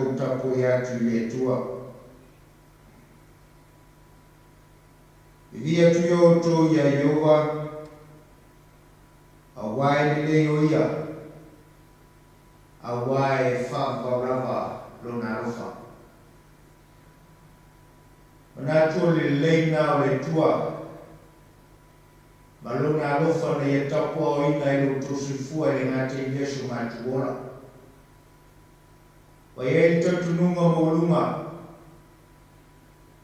tatou tapuai atu i le Atua. Vivia atu ia outou iā Ieova, auā e lelei o Ia, auā e faavavau lava Lona alofa. Manatu o le lelei lena o le Atua, ma Lona alofa na Ia tapuaoina ai lo outou soifua e le gata i lea so matou ola. Ua i ai le talitonuga maualuga,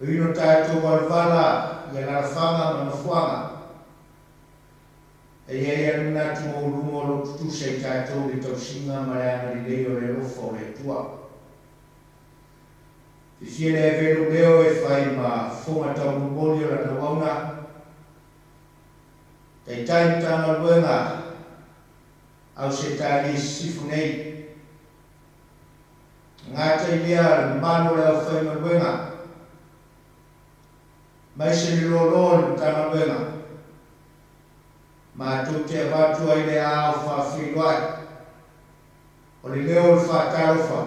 e ui ina tatou valavala i alalafaga ma nofoaga, e i ai lava le manatu maualuga o lo o tutusa i tatou le tausiga ma le agalelei o le alofa o le Atua. Fiafia le ave lou leo e fai ma fofoga taumolimoli o lana auauna, Taitai Matagaluega Ausetalia i Sisifo nei. E gata i lea le mamalu o le aufaigaluega, aemaise le loaloa o le Matagaluega, matou te avatu ai le aao faafeiloai o le leo o le faatalofa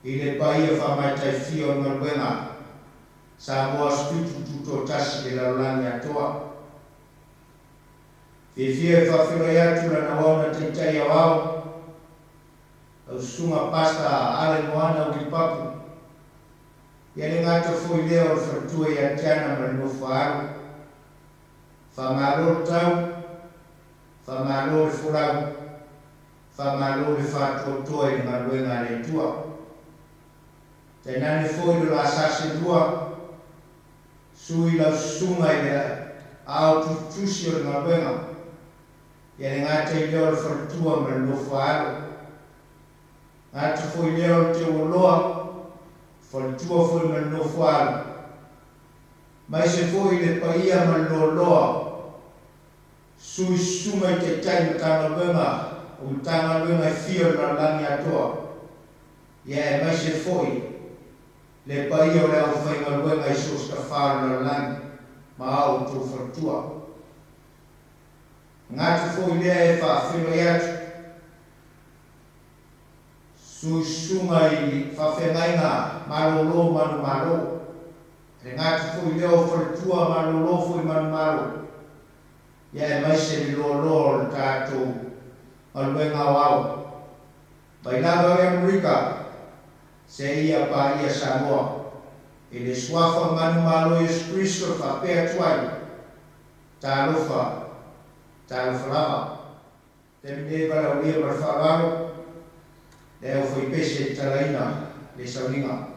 i le paia faamaitaifia o le galuega Samoa Aso Fitu Tutoatasi i le lalolagi atoa. Fiafia e faafeiloai atu lana auauna taitai aoao, lau susuga Pastor Allen Moana Willie Papu, ia le gata foi lea o le faletua ia Tiana ma le nofo a alo. Faamalo le tau, faamalo le folau, faamalo le faatoatoa i le galuega a le Atua. Tainane foi lo la Saselua, sui lau susuga i le ao tusitusi o le galuega, ia le gata i lea o le faletua ma le nofo a alo. Gata foi lea o le teuoloa, faletua foi ma le nofo a alo, maise foi le paia ma le loaloa, sui susuga i taitai Matagaluega o Matagaluega e fia o le lalolagi atoa, ia aemaise foi le paia o le aufaigaluega i so o se tafā o le lalolagi ma a outou faletua. Gata foi lea e faafeiloai atu sui susuga i faafeagaiga malolo manumalo, le gata foi lea o faletua malolo foi manumalo, ia aemaise le loaloa o le tatou galuega aoao mai lava i Amerika seia paia Samoa i le Suafa manumalo Iesu Keriso e faapea atu ai, Talofa, talofa lava. Taimi nei valaaulia ma le faaaloalo le aufaipese e tatalaina le sauniga.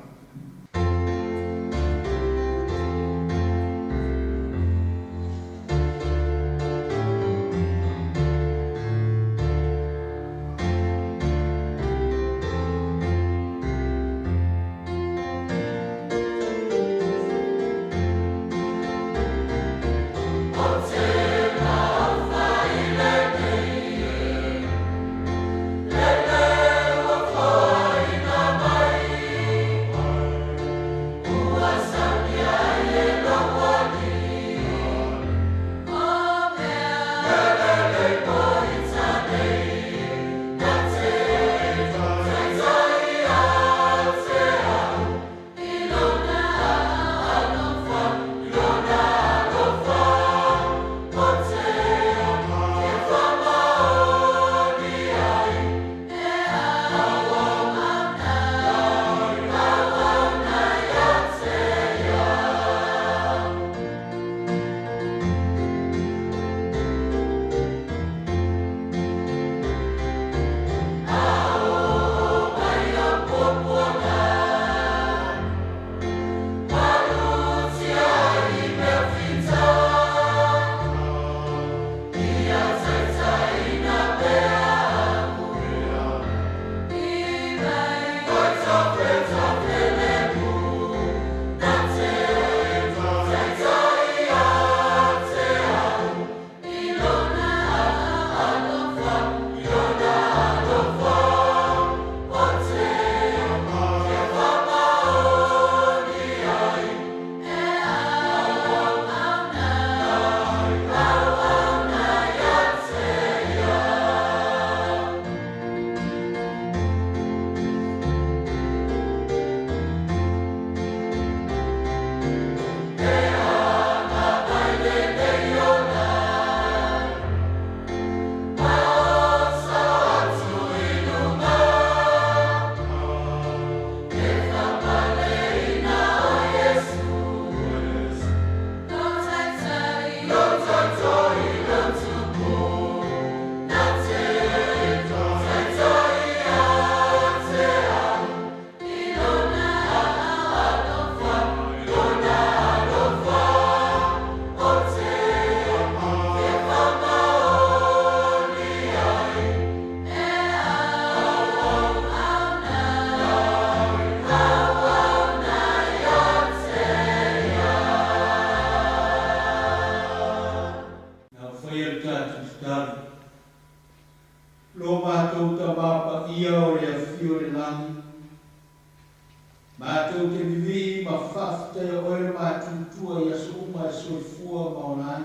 Matou te vivii ma faafetaia oe le matutua i aso uma e soifua ma ola ai.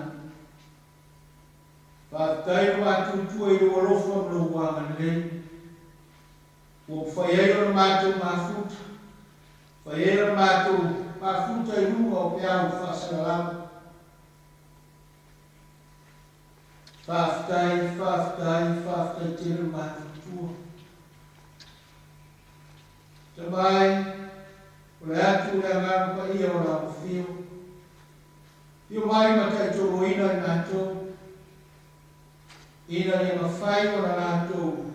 Faafetai le matutua i lou alofa ma lou agalelei, ua mafai ai ona matou mafuta, mafai ai ona matou mafuta i luga o peau faasalalau. Faafetai, faafetai, faafetai tele le matutua. Tama e, o le atu o le Agaga Paia o lau Afio. Afio mai ma taitoloina i matou, ina ia mafai ona latou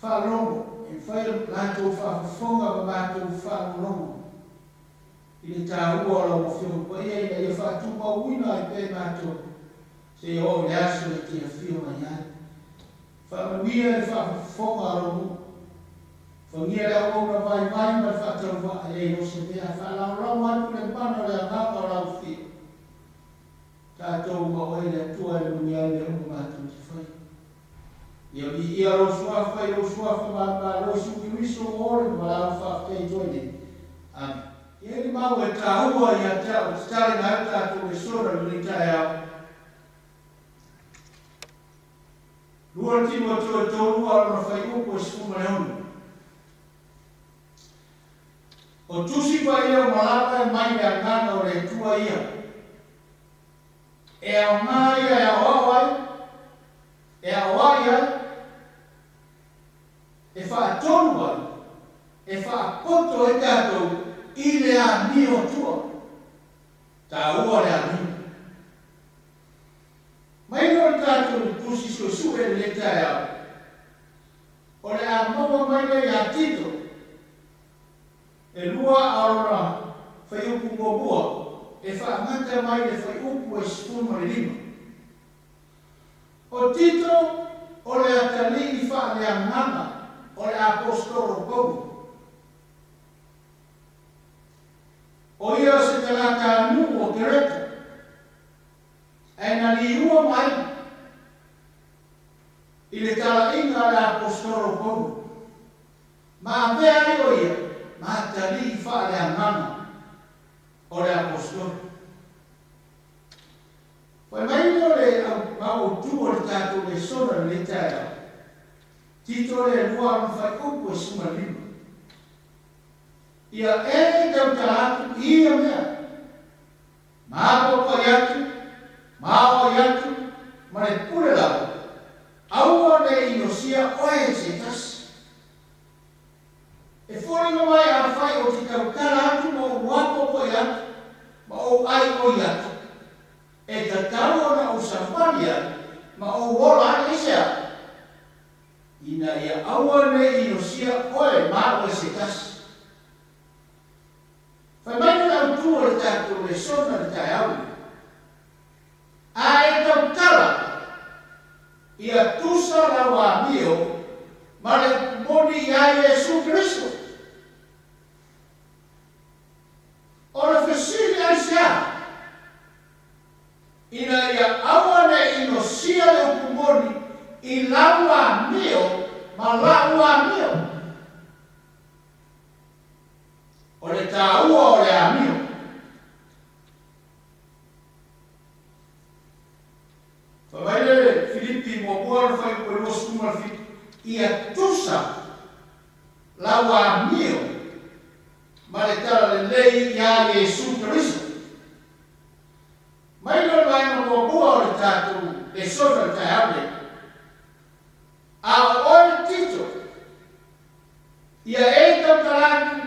faalogo, e mafai ona latou faafofoga ma matou faalogologo i le taua o lau Afioga Paia ina ia faatumauina ai pea i matou seia oo i le aso e te afio mai ai. Faamanuia le faafofoga a lou nuu. Fagia le auauna vaivai ma le faatauvaa e le iloa se mea, faalaolao atu le mana o le agaga o lau Afio. Tatou ma oe le Atua e manuia ai mea uma matou te faia. Ia viia lou suafa i lou suafa manumalo Iesu Keriso ua ole ma valaau faafetai atu ai nei. Amene. E i ai le mau e taua ia te au e tatalaina ai le tatou lesona i lenei taeao. 2 Timoteo 3 a o lona fuaiupu e 16. O Tusi Paia o malama e mai le Agaga o le Atua ia. E aoga ia e aoao ai, e aoai ai, e faatonu ai, e faapoto ai tatou i le amio Atua. Taua le amio. Mai loa le tatou tusi suesue i lenei taeao, o le a maua mai lea ia Tito, e lua a o lona faiupu muamua e faagata mai le faiupu e 15. O Tito o le atalii faaleagaga o le aposetolo Paulo. O ia o se tagatanuu o Kereta. Ae na liua mai i le talaiga a le aposetolo Paulo, ma avea ai o ia ma atalii faaleagaga o le aposetolo. Fai mai lea o le mau autu o le tatou lesona i lenei taeao, Tito le lua a lona faaiupu e 15. Ia e tautala atu i ia mea. Mapapai atu, maoai atu, ma le pule lava, aua ne i inosia oe e se tasi. E foliga mai afai ou te tautala atu ma ou apoapoai atu ma ou aioi atu, e tatau ona ou savali ai ma ou ola ai aisea? Ina ia aua ne i inosia oe ma au e se tasi. Fai mai le autu o le tatou lesona i le taeao lenei, A e tautala ia tusa lau amio ma le upu moni iā Iesu Keriso. O le fesili aisea? Ina ia aua ne i inosia le upu moni i lau amio ma la'u amio. O le taua o le amio. Fai mai le Filipi muamua le fuaiupu e 27, Ia tusa lau amio ma le talalelei iā Iesu Keriso. Mai le vaega muamua o le tatou lesona i le taeao nei, A o oe Tito, ia e tautala atu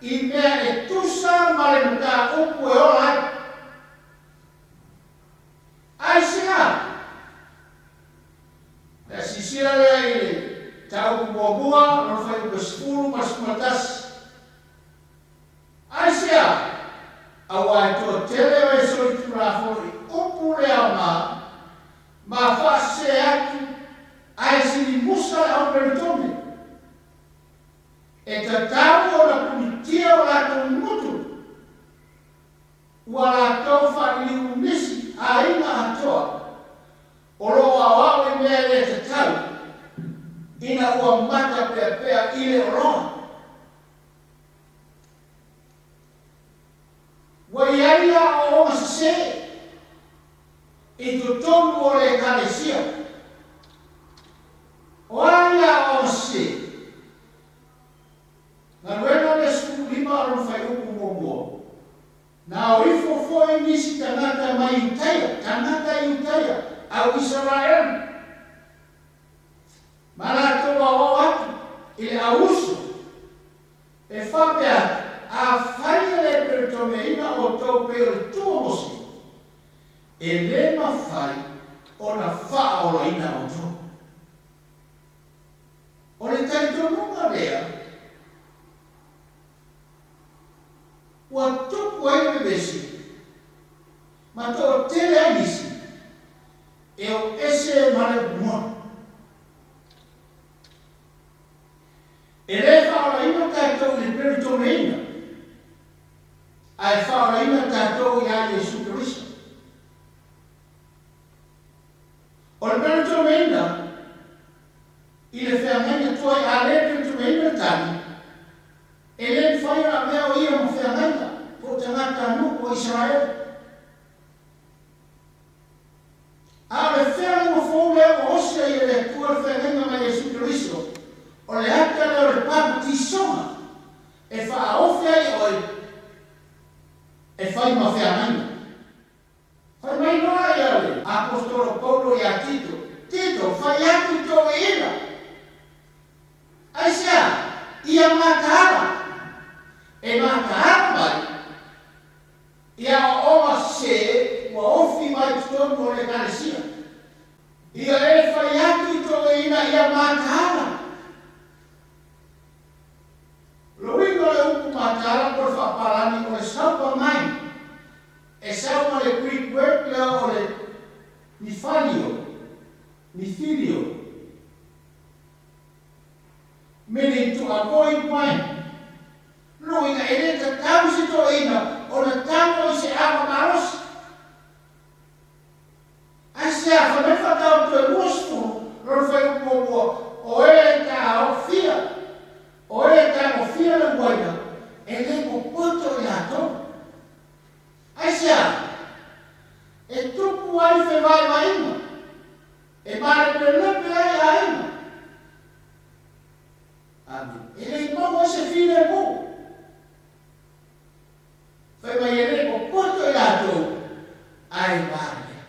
i mea e tusa ma le mataupu e ola ai. Aisea? Le a silasila lea i le mataupu muamua, lona fuaiupu e 10 ma le 11. Aisea? Aua e toatele o e solitulafono i upu le aoga ma faasese atu ae sili musa le aupenitone. E tatau ona punitia o latou gutu ua latou faaliliu nisi aiga atoa o lo o aoao i mea e le tatau ina ua matapeapea i le oloa. ai aoaoga sesē i totonu o le Ekalesia. O a ia aoaoga sesē? Galuega le 15 o lona fuaiupu muamua. Na o ifo foi nisi tagata mai Iutaia, tagata Iutaia, au Isaraelu, ma latou aoao atu i le auuso, e faapea atu, Afai e le peletomeina outou pei o le tu o Mose, e le mafai ona faaolaina outou. O le talitonuga lea ua tupu ai le vevesi ma toatele ai nisi e o ese ma le upu moni. E le faaolaina tatou i le peletomeina, ae faaolaina tatou iā Iesu Keriso. O le peletomeina i le feagaiga tuai a le peletomeina le tali, e le mafai ona avea o ia ma feagaiga po o tagata nuu o Isaraelu. A o le feagaiga fou lea ua osi ai e le Atua le feagaiga ma Iesu Keriso, o le ata lea o le papatisoga e faaofi ai oe e fai ma feagaiga. Fai mai loa ia le Aposetolo Paulo iā Tito, Tito, fai atu i tou iina. Aisea? Ia mataala. E mataala mai i aoaoga sese ua ofi mai totonu o le Ekalesia. Ia e fai atu i tou iina ia mataala. O le uiga o le upu mataala po o le faapalagi o le sober mind. E sau ma le Greek word lea o le niphalio, nithilio, meaning to avoid wine. Lona uiga e le tatau i se toeaina ona tago i se ava malosi. Aisea, fai mai le faatau toe 20 lona fuaiupu muamua, o e taofia, o e tagofia le uaina, e le popoto i latou. Aisea? E tupu ai fevaevaaiga, e malepelepe ai aiga. Amene. E le maua ai se filemu. Fai mai e le popoto i latou, ae malilie.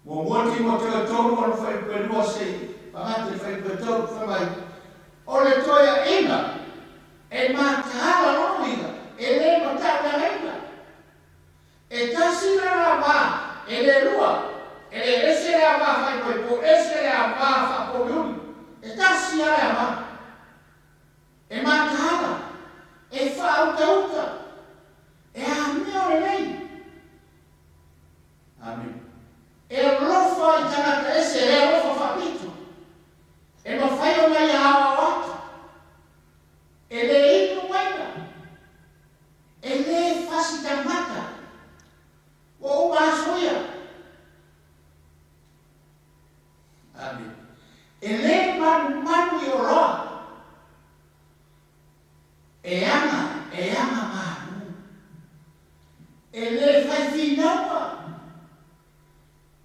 Muamua Timoteo e tolu ona fuaiupu e lua se i fagata i le fuaiupu e tolu, fai mai, O le toeaina e mataala lona uiga, e le matauleagaina. E tasi lana va, e le lua, e le ese le ava faaipoipo, ese le ava faapouliuli. E tasi lava le ava. E mataala, e faautauta, e amio lelei. Amene. E alofa i tagata ese, e le alofa faapito. E mafai ona ia aoao atu. E le inu uaina. E le fasi tagata. Ua uma aso ia. Amene. E le manumanu i oloa. E aga, e aga malu. E le fai finauga.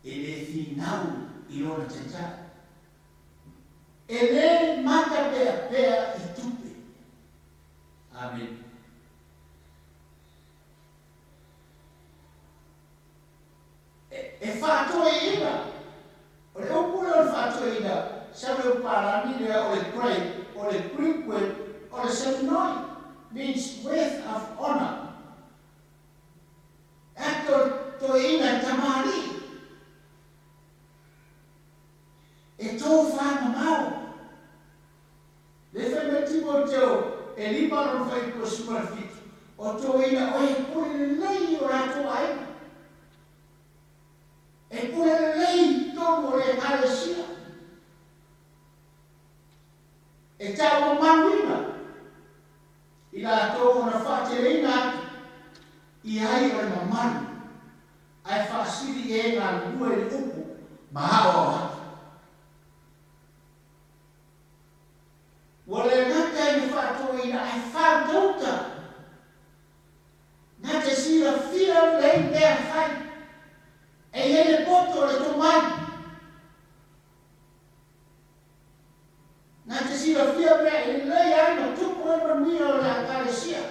E le finau i lona taitai. E le matapeapea i tupe. Amene. E faatoeina. O le upu lea o le faatoeina, sau le upu palagi lea o le grey, o le Greek word o le seminoi, means worth of honour. E atoeina e tamalii, e tofa mamao. Le fai mai Timoteo e lima lona fuaiupu e 17, O toeina oe e pule lelei i o latou aiga. E pule lelei i totonu o le Ekalesia. E taumamaluina i latou ona faateleina atu i ai o le mamalu, ae faasili e galulue i le upu ma aoao atu. Ua le gata i le faatoeina ae fautauta. Na te silafia lelei. Ekalesia.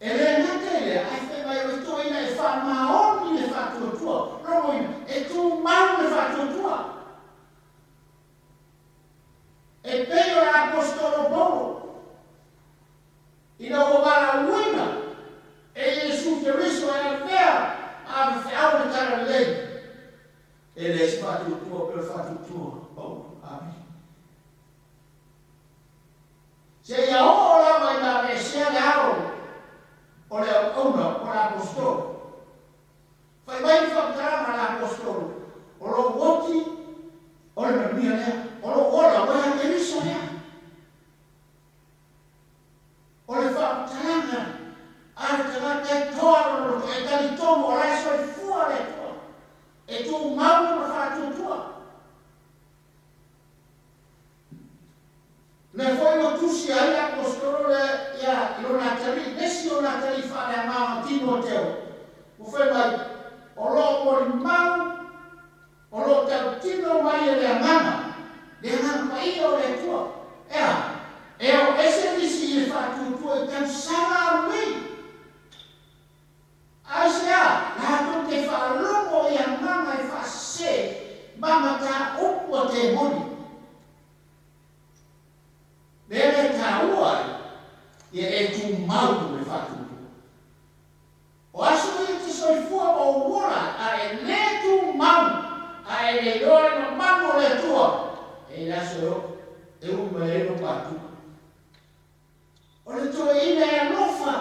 E le gata i lea, ae fai mai o le toeaina e faamaoni le faatuatua, lona uiga, e tumau le faatuatua. E pei o le Aposetolo Paulo, ina ua valaauina e Iesu Keriso e avea ma avefeau le Talalelei, e leai se faatuatua pei o le faatuatua o Paulo. Amene. Seia oo lava ina aveesea le alo o le auauna po o le Aposetolo. Fai mai le faamatalaga a le Aposetolo, O lou oti o le manuia lea, o lou ola ua ia Keriso lea. O le faamatalaga a le tagata e toa lona loto, e talitonu o la e soifua le Atua, e tumau lona faatuatua. Lea foi ua tusi ai le Aposetolo lea ia i lona atalii, le isi ona atalii faaleagaga Timoteo, ua fai mai, O lo o molimau, o lo o tautino mai e le Agaga, le Agaga Paia o le Atua, e a? E o ese nisi i le faatuatua i tausaga alu nei. Aisea latou te faalogo i agaga e faasese ma mataupu a temoni? Lea le taua ai ia e tumau le faatuatua. O aso ia e te soifua ma ou ola a e le tumau a e le iloa le mamalu o le Atua, e i le aso e oo e umi mai ai lou patuga. O le toeaina e alofa,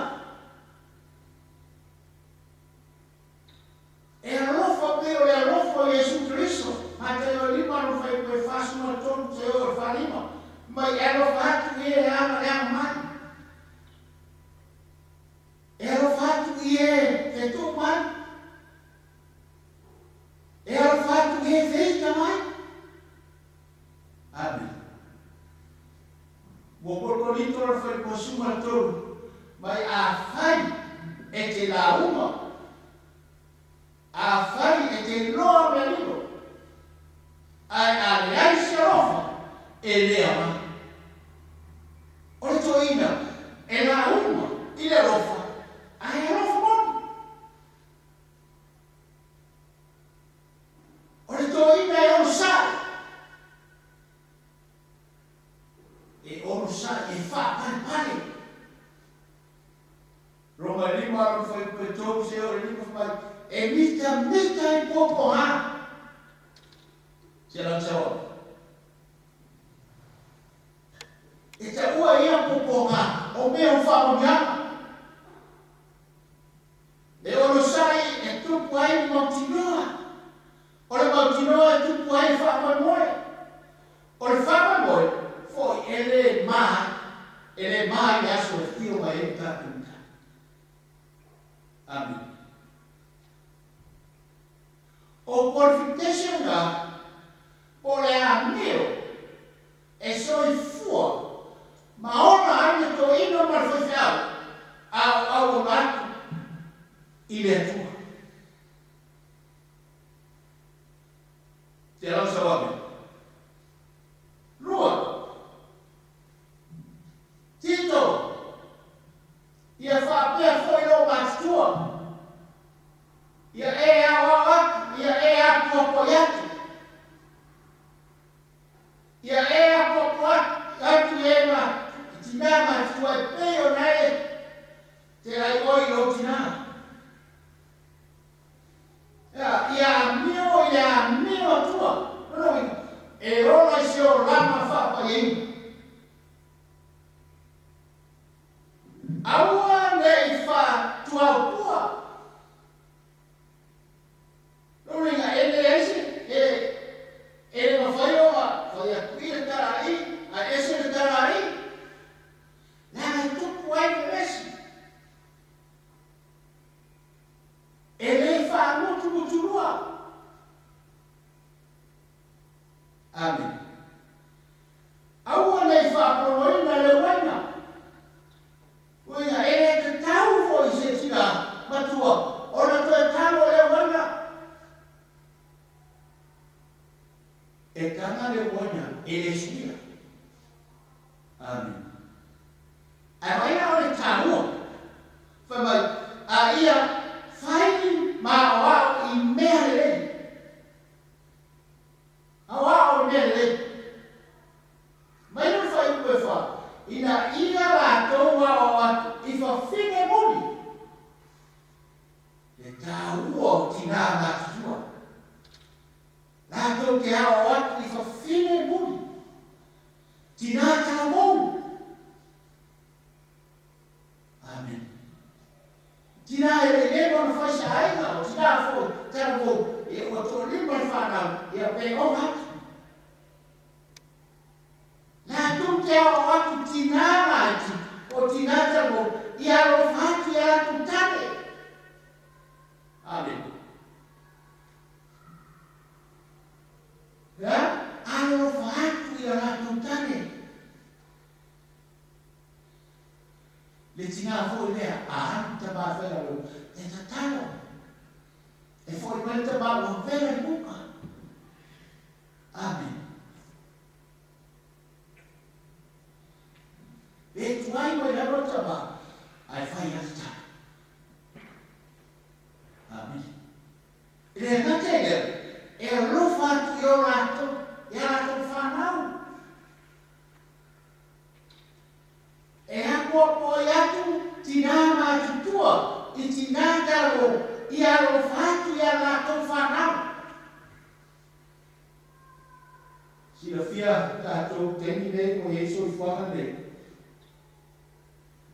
e alofa pei o le alofa o Iesu Keriso, Mataio 5 lona fuaiupu e 43 seia oo i le 45, mai e alofa atu i e e aga leaga mai. E alofa atu i e fetuu mai. E alofa atu i e feita mai. Amene. Ua Korinito le Faipuasuma 3, mai afai e te lauga, afai e te iloa mea lilo, ae a leai se alofa, e le aoga. O le toeaina e lauga i le alofa, ae alofa moni. O le toeaina e onosai, e onosai, e faapalepale. Roma e lima lona fuaiupu e tolu seia oo i le lima fai mai, e mitamita i puapuaga. Sia lau saoa. E taua ia puapuaga o mea o faamanuiaga. E onosai e tupu ai le mautinoa. O le mautinoa e tupu ai le faamoemoe. O le faamoemoe foi e le ma, e le ma i le aso e afio mai ai le tatou Matai. Amene. O qualification na, po o le amio e soifua ma ola ai le toeaina ma le faifeau, a o auauna atu i le Atua. Te alau sauaga. Lua. Tito, ia faapea foi lou matutua, ia e aoao atu, ia e apoapoai atu. Ia e apoapo atu i e ma i tinā matutua e pei ona e te ai oe i lou tinā. Ea, ia amio i le amio atua. Lona uiga, e ola i se olaga faapaiaina. Aua ne i faatuaupua. Lona uiga, e leai se, e, e le mafai ona fai atu i le tala a i, ae ese le tala a i. Leaga e tupu ai le vevesi. E le faagutugutulua. Amene. Aua. Amene. Ae vaai la o le taua, fai mai, a ia fai ma aoao i mea lelei. Aoao i mea lelei. Mai le fuaiupu e fa, ina ia latou aoao atu i fafine muli. Le taua o tinā matutua. Latou te aoao atu i fafine muli. Tinā talamou. Amen. Tinā e le i leva ona fai se aiga, o tinā foi talamou, ia ua toalima le fanau, ia pe oga atu. Latou te aoao atu tinā laiti, o tinā talamou, ia alofa atu i a latou tane. Amen. Ia alofa atu i a latou tane. Le tinā foi lea a alu tama faigaluega e tatalo. E foi mai le tama ua vela i uka. Amen. Pe tuai mai lalo le tama, ae fai lava le tala. Amen. E le gata i lea, e alofa atu i o latou, i a latou fanau. E apoapoai atu tinā matutua i tinā talavou ia alofa atu i a latou fanau. Silafia tatou taimi nei ua i ai soifuaga nei.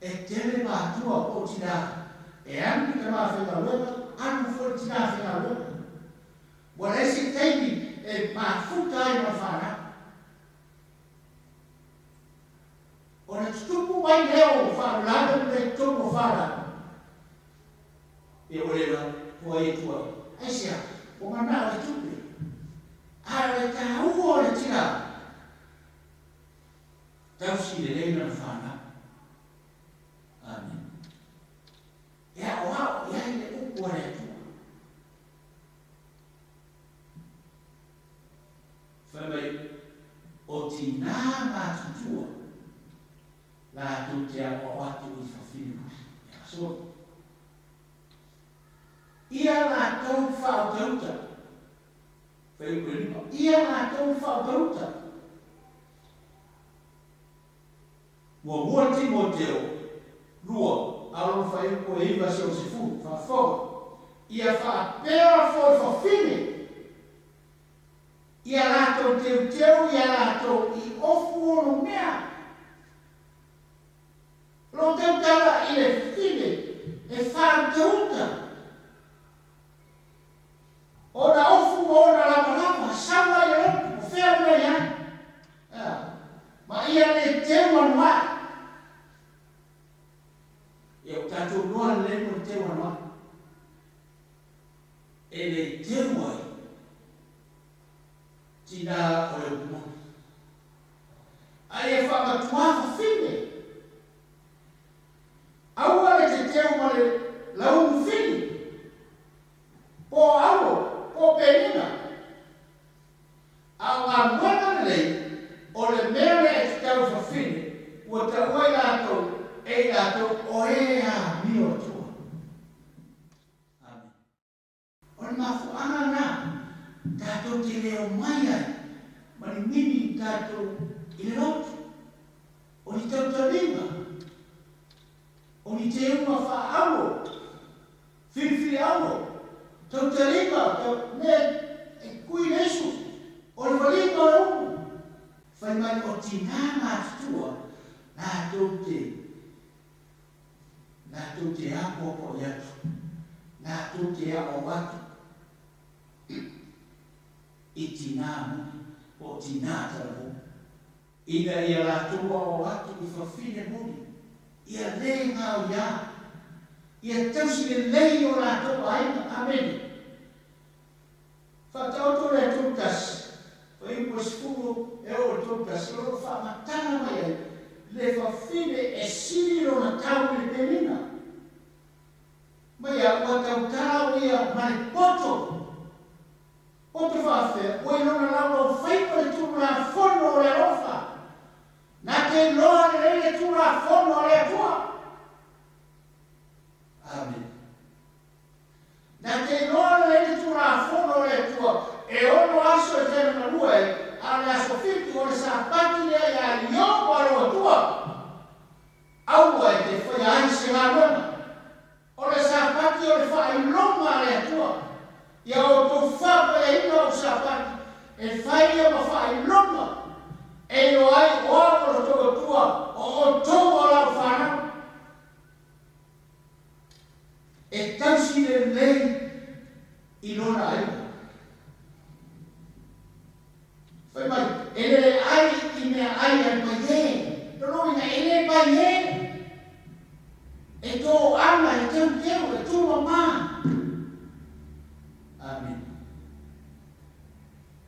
E tele matua po o tinā e alu le tama faigaluega, alu foi le tinā faigaluega. Ua leai se taimi e mafuta ai ma le fanau. Ona tutupu mai lea o faalavelave nei i totonu o fanau, ia ua le po ai e tua ai. Aisea? Ua manao e tupe. A o le taua o le tinā, tausi lelei lana fanau. Amene. E aoao i ai le upu a le Atua. Fai mai, o tinā matutua latou te aoao atu i fafine muli, e gasolo. Ia latou faautauta, fuaiupu e lima, ia latou faautauta. Muamua Timoteo, lua, a lona fuaiupu e iva seia 60, faafofoga, ia faapea foi fafine, Ia latou teuteu ia latou i ofu ono mea. O lou tautala i le fine e faautauta ona ofu ma ona lavalava, sau ai le loto, o fea mea i ai? Ea, ma ia le teu anua'i. Ia ua tatou iloa lelei mo le teu anua'i. E le teu ai tinā o le upu moni. A ia faamatuā fafine, aua le teteu ma le laumu fili, po o alo, po o penina. A o galuega lelei, o le mea lea e tatau i fafine, ua taua i latou e i latou o e amio atua. Amene. O le mafuaaga lena tatou te le omai ai ma ni mimi tatou i le lotu, o ni tautaliga, o ni teuga faa-auo, filifili auo, tautaliga, tau, mea e kui le isu, o le valiga o le upu. Fai mai o tinā matutua latou te Latou te apoapoai atu, latou te aoao atu i tinā moni po o tinā talavou, ina ia latou aoao atu i fafine moni, ia le gaoiā, ia tausi lelei o latou aiga. Amene. Faataoto le 31, fuaiupu e 10 e oo i le 31, o lo o faamatala mai ai le fafine e sili lona tau i le penina. Mai a ua tautala o ia ma le poto, poto faafefea, ua i lona laulau faiva le Tulafono o le alofa. Na te iloa. iloa ai o au o lo outou Atua, o outou o lau fanau. E tausi lelei i lona aiga. Fai mai, e le ai i mea ai a le paie. Lona uiga, e le paie. E toaga, e teuteu, e tumama. Amene.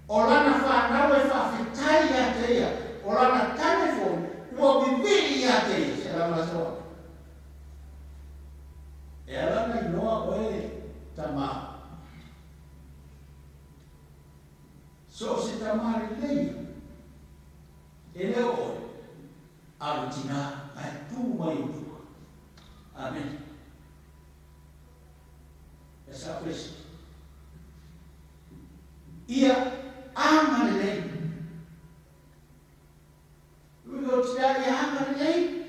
O lana fanau e faafetai ia te ia, o lana tane foi ua vivii ia te ia. Se lana soa. E ala ona iloa oe tama. So o se tama lelei ia, e le o oe, a o le tina la e tu mai ou tua. Amene. E sa pesi. Ia aga lelei. Ui o tina ia aga lelei.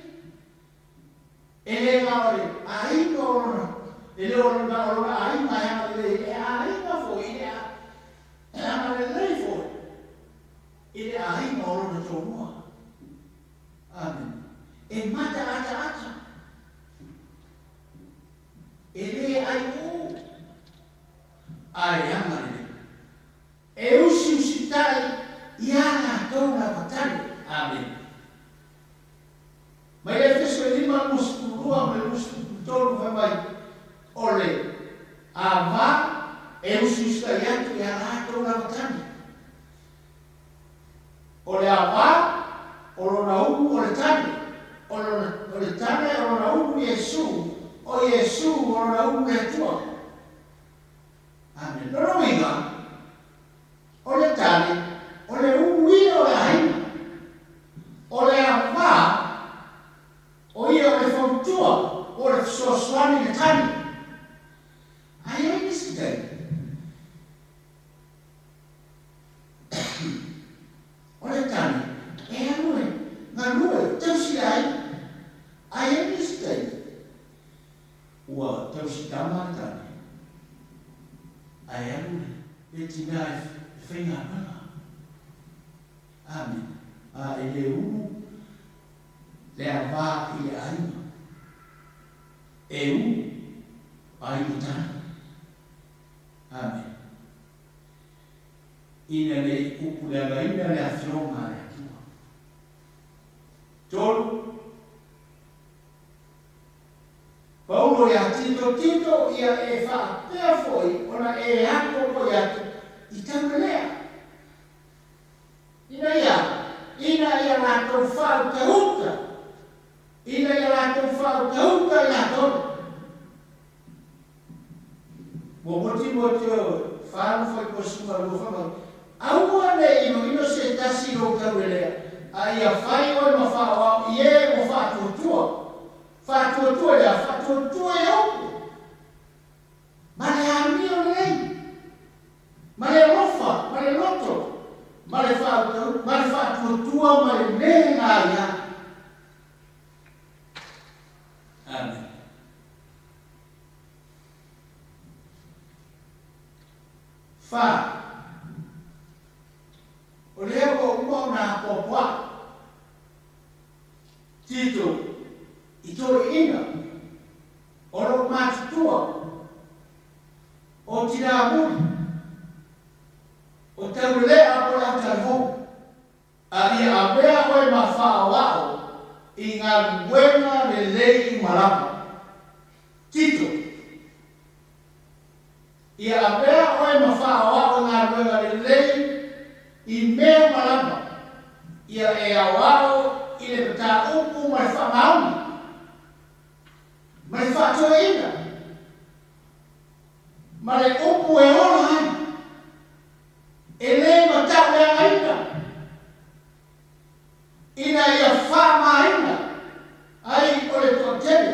E le na o le aiga o lona, e le o lona o lona aiga e aga lelei, e aiga foi i le e aga lelei foi i le aiga o lona tomua. Amene. E mata ataata. E le ai ū, a e aga lelei. E usiusitai iā latou lava tane. Amene. Mai le Efeso e 5, 22 ma le 23 fai mai, O le ava e usiusitai atu iā latou lava tane. O le ava, o lona ulu o le tane, o lona, o le tane o lona ulu Iesu, o Iesu o lona ulu le Atua. Amene. Lona uiga, o le tane, o le ulu ia o le aiga. O le ava, o ia o le fautua, o le fesoasoani i le tane. Ae i ai nisi taimi, O le tane, e alu e galue, tausi le aiga. Ae i ai nisi taimi, ua tausi tama le tane, ae alu le tina e faigaluega. Amene. A e le ulu le avā i le aiga, e ulu a i le tane. Amene. Ina ne i upuleagaina le Afioga a le Atua. 3. Paulo iā Tito, Tito, ia e faapea foi ona e ako moi atu i taulelea, ina ia, ina ia latou faautauta, ina ia latou faautauta i latou. Ua moti moti o fa ma fai kosi ma lua fa mai. Aua ne i inoino se tasi i lou taulelea, a ia fai oe ma faaoao i e ua faatuatua. Faatuatua i le a? Faatuatua i upu ma le amio lelei, ma le alofa, ma le loto, ma le faautau, ma le faatuatua ma le le gaia. Amen. Fa, O lea ua uma ona apoapoai Tito i toeaiina o lou matutua, o Tinamuli, o Taulelea po o le Autalavou. A ia avea oe ma faaoao i galuega lelei uma lava. Tito, Ia avea oe ma faaoao i galuega lelei i mea uma lava, ia e aoao i le mataupu ma le faamaoni, ma le faatoeaina, ma le upu e ola ai. E le matauleagaina ina ia faamāina ai o le toatele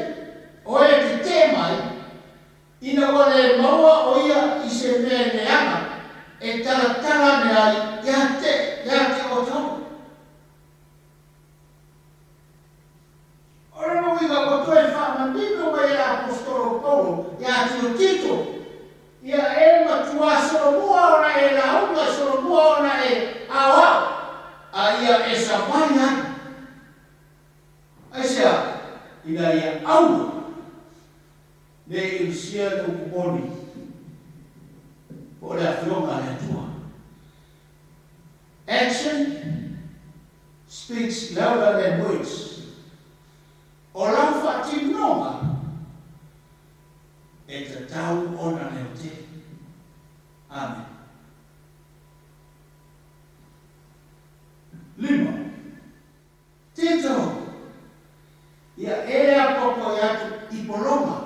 o e tetē mai, ina ua le maua o ia i se mea e leaga e talatala ane ai ia te ia te outou. O lona uiga ua toe faamanino mai e le Aposetolo Paulo ia Tito, Ia e matuā solomua ona e lauga, solomua ona e aoao, a ia e sa. savali ai. Aisea? Ina ia aua ne i usia le upu moni po o le Afioga a le Atua. Action speaks louder than words. O lau faatinoga e tatau ona leotele. Amene. Lima. Tito, ia e apoapoai atu i pologa.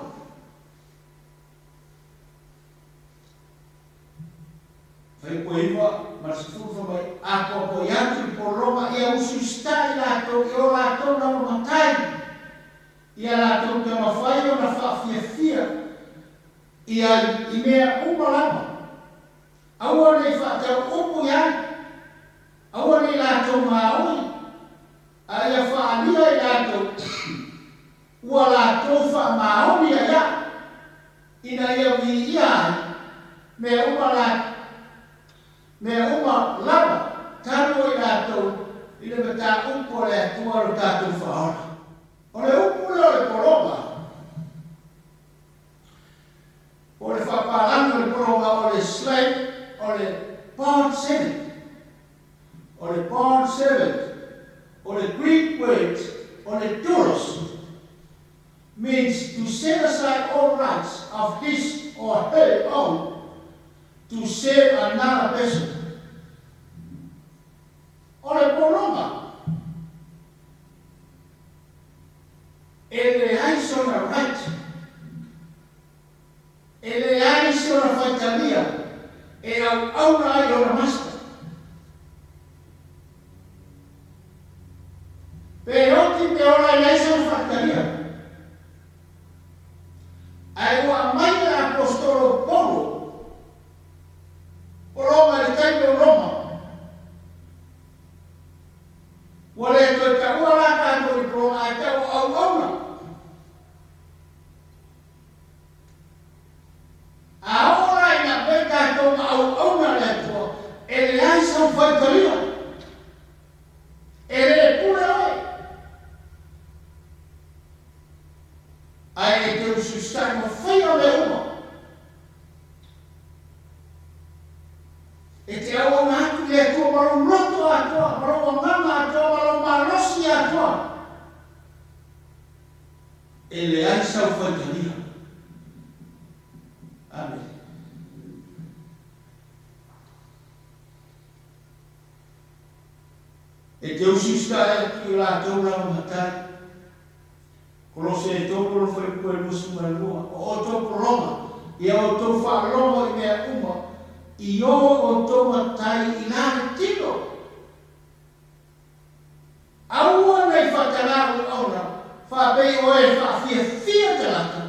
Fuaiupu 9 ma le 10 fai mai, Apoapoai atu i pologa ia usiusitai latou i o latou lava matai, ia latou taumafai ona faafiafia i ai i mea uma lava. Aua ne i faatau upu i ai, aua ne i latou maui, a ia faaalia i latou ua latou faamaoni ai au, ina ia viia ai mea uma la, mea uma lava talu o i latou i le mataupu a le Atua lo tatou Faaola. O le upu lea o le pologa. Po o le faapalagi o le pologa o le slave o le bond servant. O le bond servant, o le Greek word o le doulos, means to set aside all rights of his or her own to serve another person. O le pologa e leai sona right, e leai sona faitalia e auauna ai lona master. Pe oti pe ola e leai sona faitalia. Ae ua aumai e le Aposetolo Paulo o Roma i le taimi o Roma. Ua le toe taua la tatou i pologa ae tau o auauna. A oo la ina aumai tatou ma auauna a le Atua, e leai sau faitalia. E le pule oe. Ae e te usiusitai ma faia mea uma. E te auauna atu i le Atua ma lou loto atoa, ma lou agaga atoa, ma lou malosi atoa. E leai sau faitalia. Amene. E te usiusitae atu i o latou lava matai. Kolose e tolu o lo fuaiupu e 22, O outou pologa, ia outou faalogo i mea uma, i o outou matai i la le tino. Aua nei faatagā uauna, faapei oe e faafiafia tagata,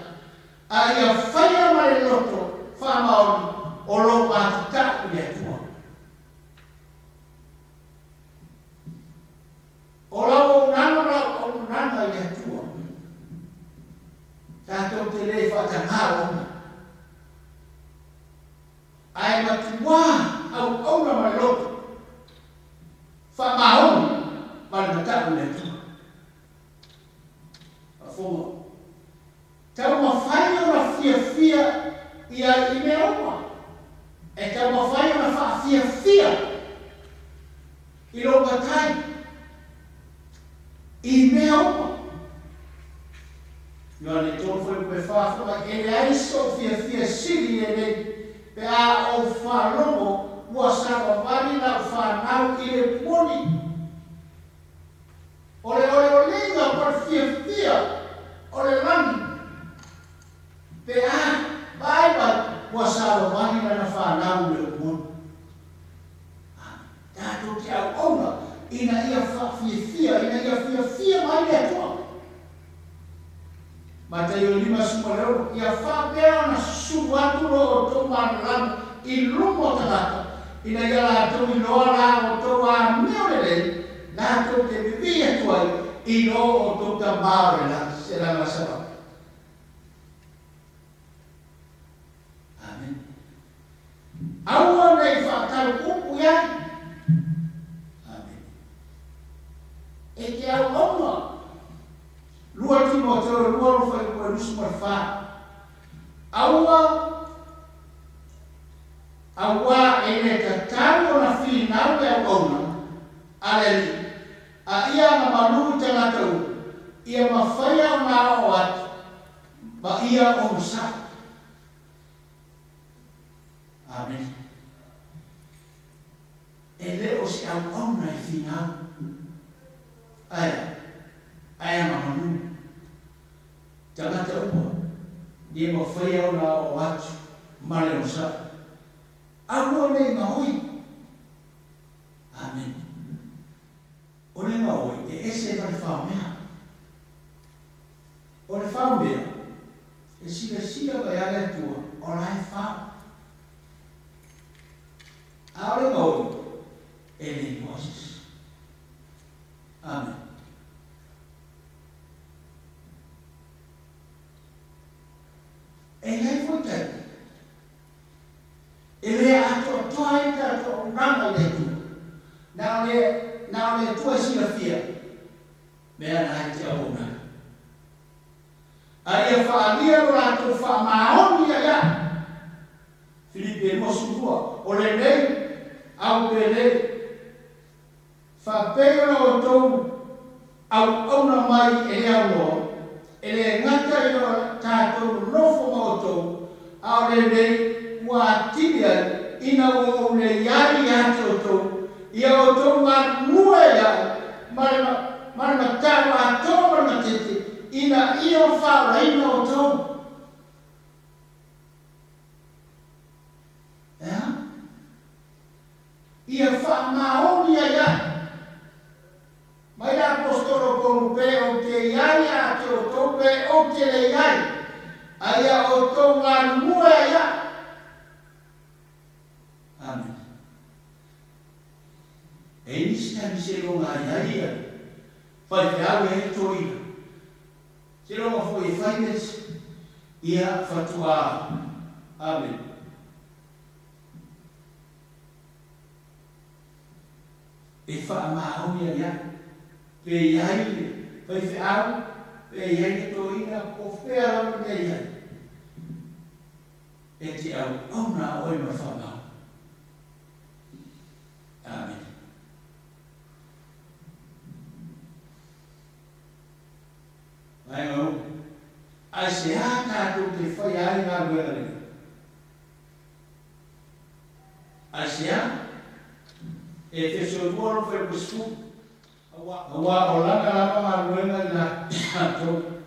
a ia faia ma le loto faamaoni o lou matatau i le Atua. O lau auaunaga ma lau auaunaga i le Atua, tatou te le faatagā auauna, ae matuā auauna ma le loto faamaoni ma le matau i le Atua. Faafofoga. Taumafai ona fiafia i ai i mea uma. E taumafai ona faafiafia i lou matai i mea uma. Ioane 3 fuaiupu e 4 fai mai, E leai sou fiafia sili i lenei, pe a ou faalogo ua savavali lau fanau i le moni. O le oleoleiga po o le fiafia o le lagi pe a vaai mai ua savavali lana fanau i le upu moni. Amen. Tatou te auauna ina ia faafiafia, ina ia fiafia mai le Atua. Mataio 56, ia faapea ona susulu atu lo outou malamalama i luma o tagata, ina ia latou iloa la outou amio lelei, latou te vivii atu ai i lo outou Tama o le lagi. Se lama sabak. Amen. Aua nei faatau upu i ai. Amen. E te auauna. 2 Timoteo 2 alofa i 24. Aua, auā e le tatau ona finau le auauna a le Alii, a ia agamalu i tagata uma, ia mafaia ona aoao atu ma ia onosai. Amene. E le o se auauna e finau, ae a? Ae agamalu. Tagata uma, ia mafaia ona aoao atu ma le onosai. Aua ne i gaoi. Amene. O le gaoi e ese ma le faomea. O le faomea, e silasila mai lava le Atua o la e fao. A o le gaoi, e le iloa se isi. Amene. E i ai foi taimi e le atoatoa ai le tatou auaunaga i le Atua. Na o le, na o le Atua e silafia mea na e te auauna ai. A ia faaalia lo latou faamaoni ia ia. Filipi e 22, O lenei au penei, Faapei ona outou auauna mai e le aunoa, e le gata i lo tatou nonofo ma outou, a o lenei ua atili ai ina ua ou le i ai ia te outou, ia outou galulue ai ma le ma le matau atoa ma le matete, ina ia faaolaina outou. E a? Ia faamaoni ai ai. Mai le Aposetolo Paulo pe ou te i ai ia te outou pe ou te le i ai, a ia outou galulue ai ai. Amene. E i nisi taimi seiloga ai ai ia faifeau e ai le toeaina, seiloga foi e fai le isi, ia faatoa. Amene. E faamaoni ai ai, pe i ai le faifeau, pe i ai le toeaina, po o fea lava le mea e i ai, e te auauna a oe ma le faamaoni. Amene. Vaega uma. Aisea tatou te faia ai galuega lenei? Aisea? Efeso 2 alofa i 20, Aua o lana lava galuega i latou,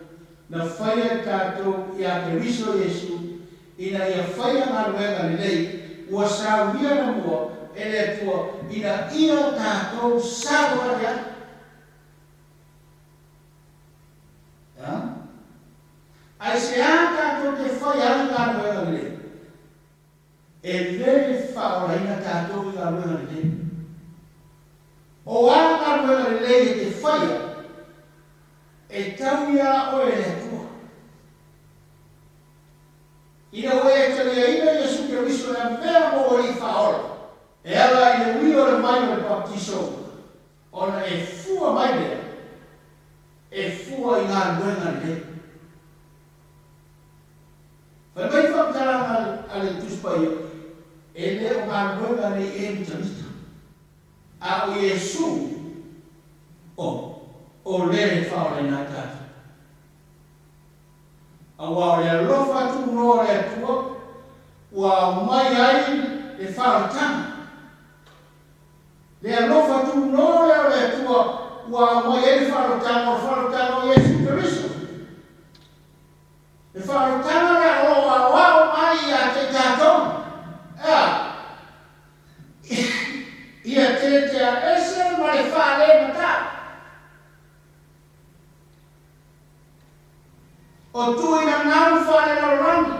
na faia e tatou ia Keriso Iesu, ina ia faia galuega lelei, ua saunia na mua e le Atua ina ia tatou savavali ai. A? Aisea tatou te faia ai galuega lelei? E le faaolaina tatou i galuega lelei. O a galuega lelei e te faia, e tau iā oe e le Atua. Ina ua e taliaina Iesu Keriso e avea mou Alii Faaola, e ala i le ui o le mai o le baptiso, ona e fua mai lea, e fua i galuega lelei. Fai mai faamatalaga a le Tusi Paia, E le o galuega nei e mitamita, a o Iesu o, o le e faaolaina ai tatou. Aua o le alofa tuuloa o le Atua ua aumai ai le faaolataga. Le alofa tuuloa lea o le Atua ua aumai ai le faaolataga, o le faaolataga o Iesu Keriso. Le faaolataga lea o lo o aoao mai ia te i tatou, e a? Ia tetea ese ma le faalematau. O tuuina gau faalelalolagi,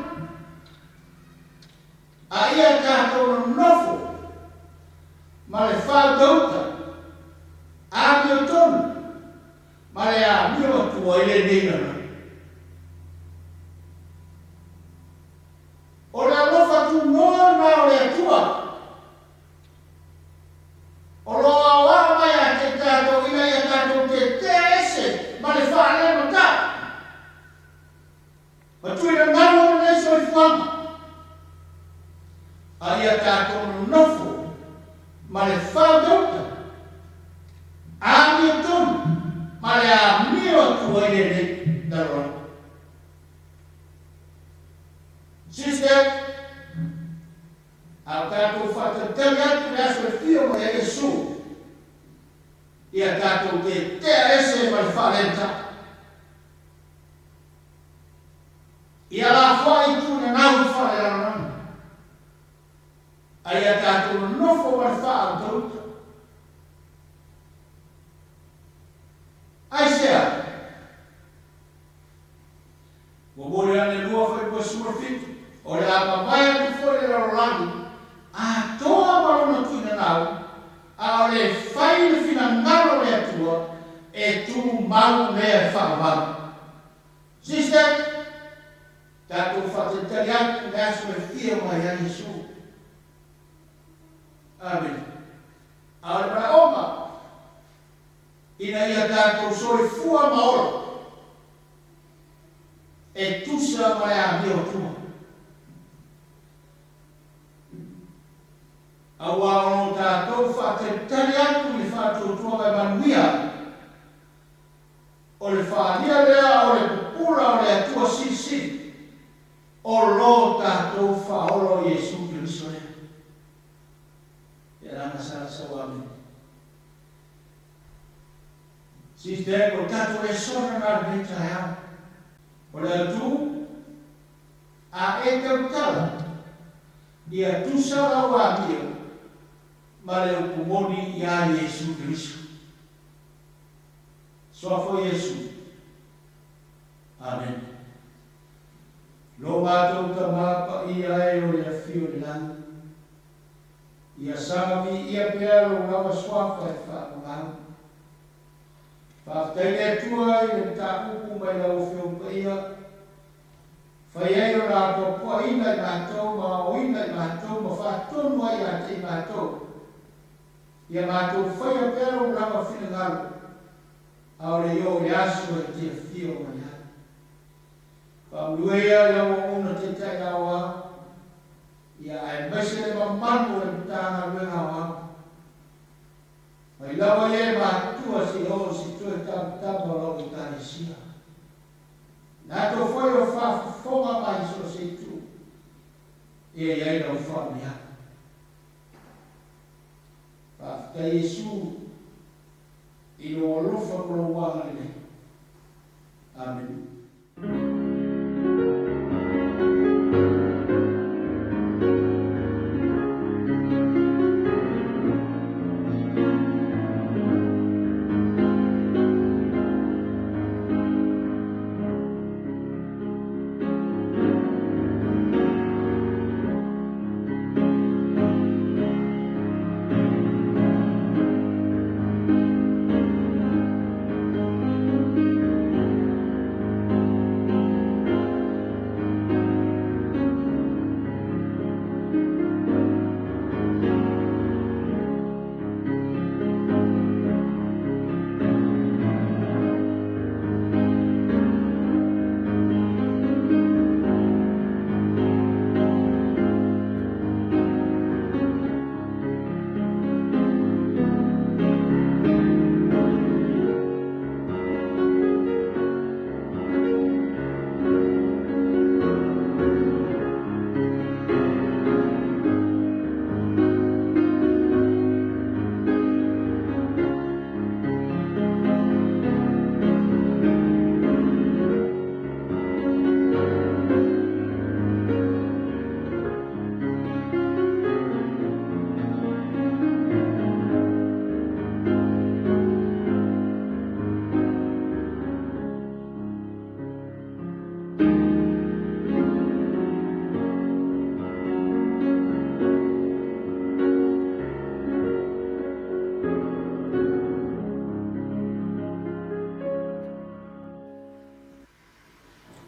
a ia tatou nonofo ma le fautauta amiotonu ma le amio atua i lenei lalolagi. O le alofa tunoa lena o le Atua, o lo o aoao mai ia te tatou ina ia tatou te. le amio atu ai lenei lalolagi. Sister, a o tatou faatalitali atu i le aso e fia mai ai Iesu, ia tatou tetea ese ma le faalenta. Ia lafoai i tuinanau i faalelalolagi, a ia tatou nonofo ma le faautauta. Aisea? Ua momoli ane 2 Faiva 17, O le a mavae atu foi le lalolagi atoa ma lona tuinanau, a o le fai le finagalo o le Atua e tumau lea e faavavau. Sister, tatou faatalitali atu le aso e fia mai ai Iesu. Amene. A o le manaoga, ina ia tatou soifua ma ola e tusa ma le amio atua. Aua o lo tatou faatalitali atu i le faatuatuaga e manuia ai, o le faalia lea o le pupula o le Atua Silisili, o lo tatou Faaola o Iesu Keriso lea. Te Alanga Sala Sau Amene. Sister, ko tatou lesona na lenei taeao. O le autu, a e tautala, ia tusa lau amio ma le upu moni iā Iesu Keriso. Suafa o Iesu. Amene. Lo matou Tama Paia e o le Afio i le Lagi, Ia saga viia pea lou lava suafa e faamamau. Faafetai le Atua i le mataupu mai lau Afioga Paia, fai ai ona apoapoaina i matou ma aoaoina i matou ma faatonu ai ia te i matou. Ia matou faia pea lou lava finagalo, a o le i oo i le aso e te afio mai ai. Faamanuia i lau auauna Taitai Aoao. Ia aemaise le mamalu o le Matagaluega Aoao. Mai lava ia e matua se i oo i se toe tamatama o lau Ekalesia. Latou foi o faafofoga mai i so o se itu, ia i ai lau faamanuiaga. Faafetai Iesu i lou alofa ma lou agalelei. Amene.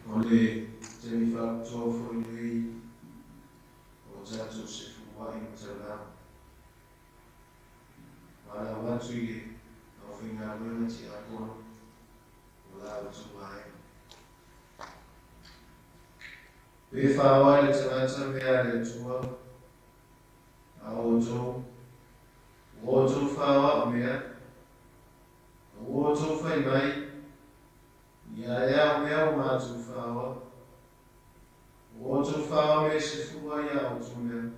O le taimi faapitoa foi lenei o tatou sefuai ma taulaga. Valaau atu i le aufaigaluega tiakono o la outou vaega. Pe faoa i le tagata mea a le Atua, a outou, ua outou faoa o mea, Ua outou fai mai, Ia ea o mea ua matou faoa. Ua outou faoa mea e sefulu ai a outou mea,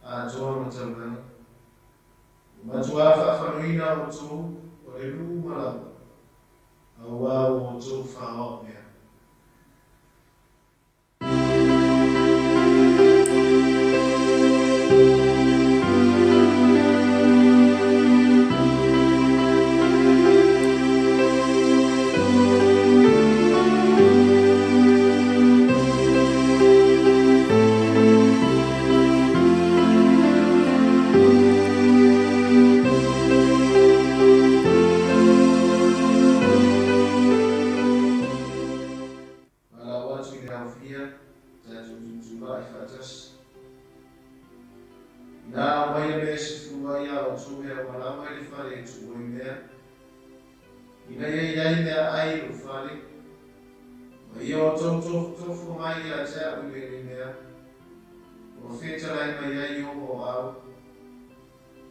atoa ma taulaga. Ua matuā faafaloina outou o le nuu uma lava, auā ua outou faoa mea. Valaau atu i le aofia, tatou tulutuluai faatasi. Inā aumaia mea e sefulu ai a outou mea ua lava i le fale e tuu ai mea, ina ia i ai meaai i lou fale, ma ia outou tofotofo mai ia te a'u i lenei mea, ua fetalai mai ai Ieova o au,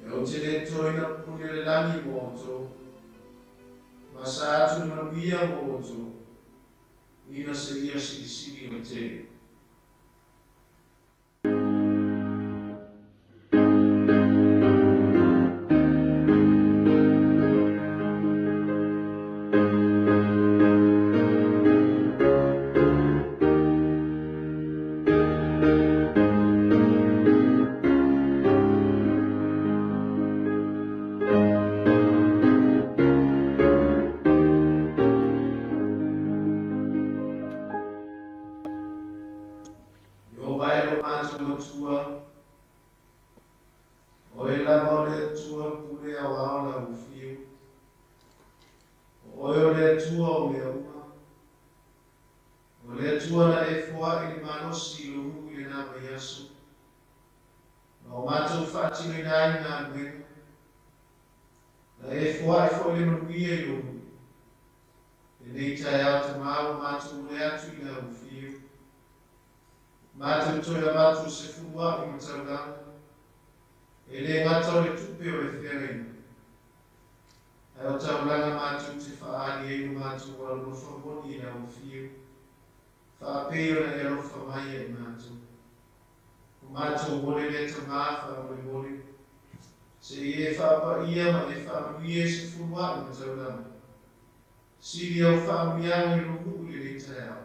e ou te le totoina pupuni o le lagi mo outou, ma sa atu le manuia mo outou, ina seia silisili o le tele. Ieova e lo matou Atua, o Oe lava o le Atua pule aoao lau fiu. O Oe o le Atua o mea uma. O le Atua na e foaʻi le malosi i lou nuu i lena vaiaso, ma o matou faatinoina ai galuega. Na e foaʻi foi le manuia i lou nuu. Lenei taeao Tamā ua matou momoli atu i lau fiu. Matou toe avatu se fuluaʻi ma taulaga, e le gata o le tupe o le feagaiga, ae o taulaga matou te faaali ai lo matou alolofa moni i lau fiu, faapei ona e alofa mai ia i matou. O matou mole lea Tamā faamolemole, se i e faapaia ma e faamanuia i se fuluaʻi ma taulaga. Sili au faamanuiaga i lou nuu i lenei taeao.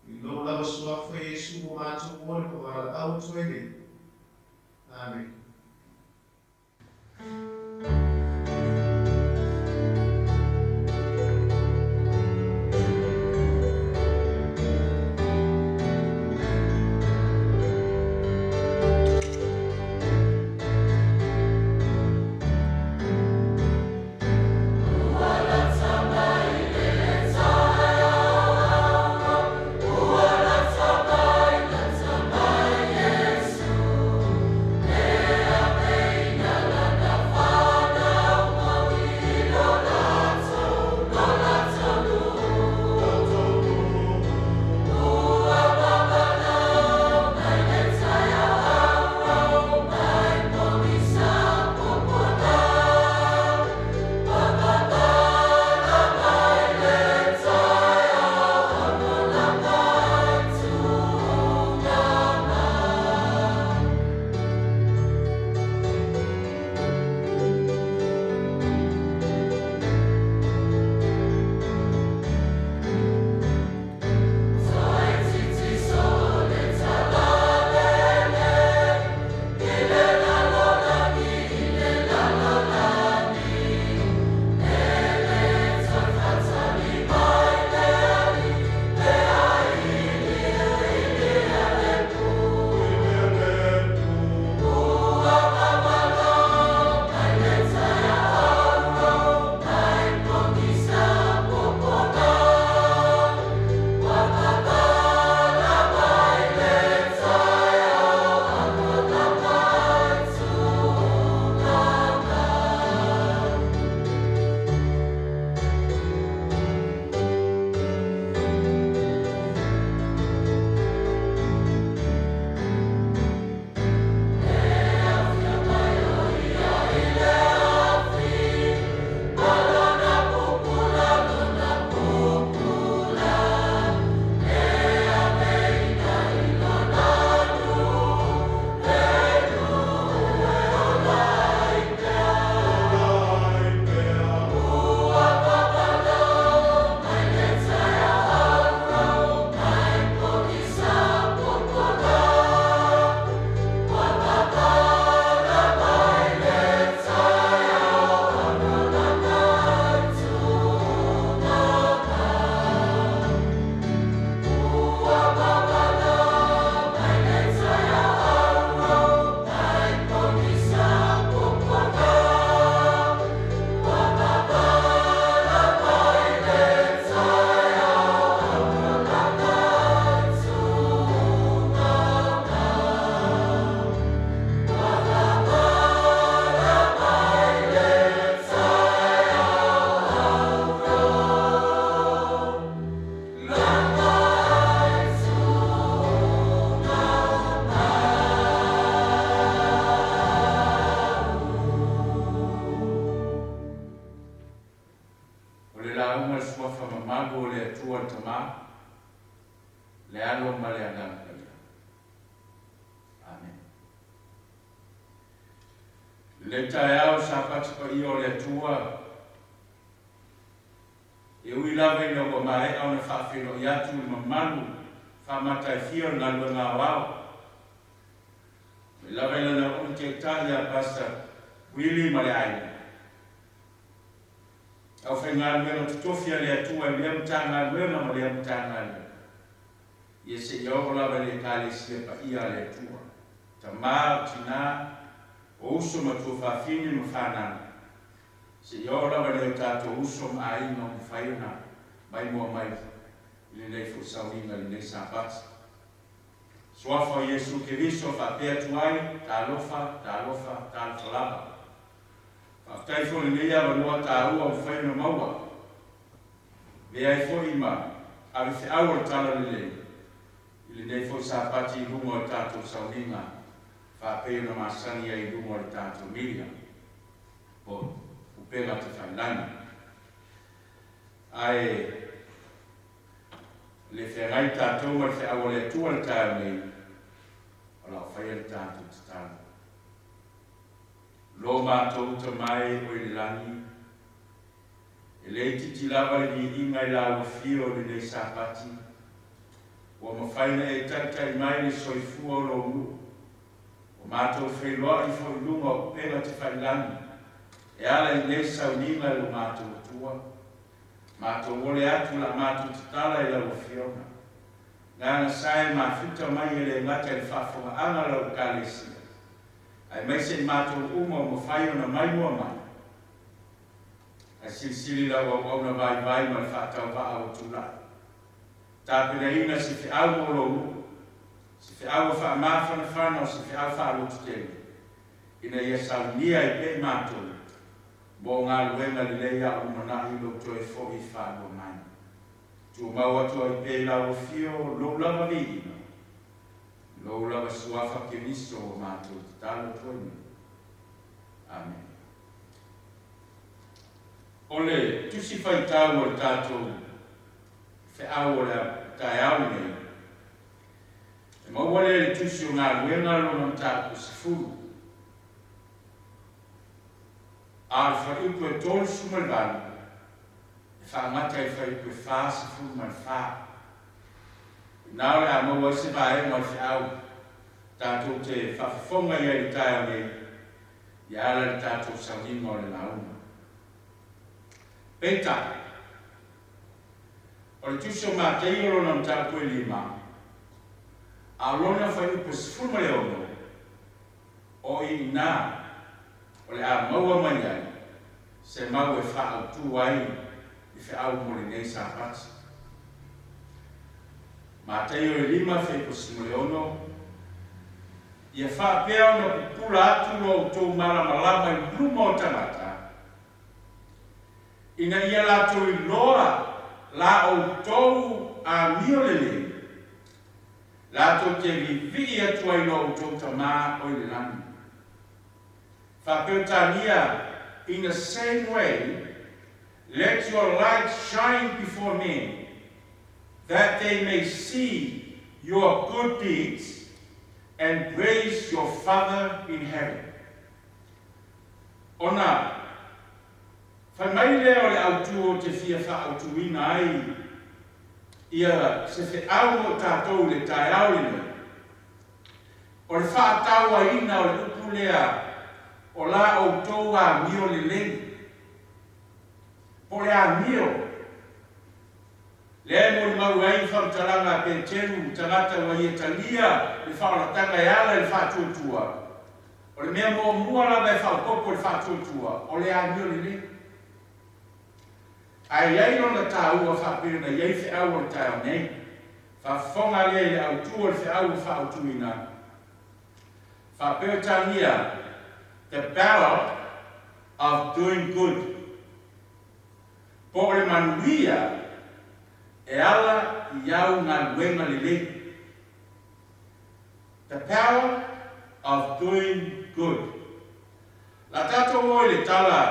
I lou lava suafa Iesu ua matou mole ma valaau atu ai nei. Amene. le lauga i le Suafa mamalu o le Atua le Tama, le Alo ma le Agaga Paia. Amene. Lenei taeao Sapati paia o le Atua, e ui lava ina ua maea ona faafeiloai atu le mamalu faamataifia o le galuega aoao, mai lava i lana uu taitai ia Pastor Willie ma le aiga, Aufaigaluega totofi a le Atua i lea Matagaluega ma lea Matagaluega, ia seia oo lava i le Ekalesia paia a le Atua, tama, o tina, o uso ma tuafafine ma fanau, seia oo lava i nai o tatou uso ma aiga ua mafai ona maimoa mai i lenei foi sauniga i lenei Sapati. Suafa o Iesu Keriso faapea atu ai, Talofa, talofa, talofa lava. Faafetai foi i lenei avanoa taua ua mafai ona maua. Avea ai foi ma ave feau o le Tala Lelei i lenei foi Sapati i luga o le tatou sauniga faapei ona masani ai i luga o le tatou media po o upega tafailagi. Ae le feagai tatou ma le feau a le Atua i le taeao nei, o la o faia le tatou tatalo. Lo matou Tama e o i le lagi, e le itiiti lava le viiga i lau afio i lenei Sapati, ua mafai ona e taitai mai le soifua o lou nuu, ua matou feiloai foi i luga o upega tafailagi e ala i nei sauniga i lo matou Atua. Matou ole atu la matou tatala i lau Afioga. Gagasae mafuta mai e le gata i le faafogaaga a lau Ekalesia, aemaise i matou uma ua mafai ona maimoa mai, ae silisili lau auauna vaivai ma le faatauvaa ua tulai. Tapenaina se feau mo lou nuu, se feau ua faamafanafana o se feau faalototele, ina ia saunia ai pea i matou mo galuega lelei a o lumanai lou toe foi faalua mai. Tumau atu ai pea i lau afio lou lava viiga. Lou lava suafa Keriso ua matou tatalo atu ai nei. Amene. O le tusi faitau o le tatou feau o le taeao lenei, e maua lea i le tusi o Galuega lona mataupu 10, a o le fuaiupu e 38, e faagata i le fuaiupu e 44. Na o le a maua ai se vaega o le feau tatou te faafofoga i ai i le taeao nei e ala i le tatou sauniga o le lauga. Peitai, o le Tusi o Mateio lona mataupu e lima, a o lona fuaiupu e 16, o i inā o le a maua mai ai se mau e faaautu ai le feau mo lenei Sapati. Mataio e lima 16, Ia faapea ona pupula atu lo outou malamalama i luma o tagata, ina ia latou iloa la outou amio lelei, latou te vivii atu ai lo outou Tama o i le lagi. Faa-Peretania, In the same way, let your light shine before men, that they may see your good deeds and praise your Father in heaven. Ona fai mai lea o le autū ou te fia faaautuina ai ia se feau mo tatou i le taeao lenei, o le faatauaina o le upu lea o la outou amio lelei, po o le amio lea e molimau ai i faamatalaga a Peteru, tagata ua ia talia le faaolataga e ala i le faatuatua, o le mea muamua lava e faaopoopo i le faatuatua, o le amio lelei. Ae i ai lona taua faapei ona i ai feau o le taeao nei. Faafofoga lea i le autu o le feau ua faaautuina, Faa-Peretania, The Power of Doing Good, po o le manuia e ala i au galuega lelei. The Power of Doing Good. La tatou o i le tala.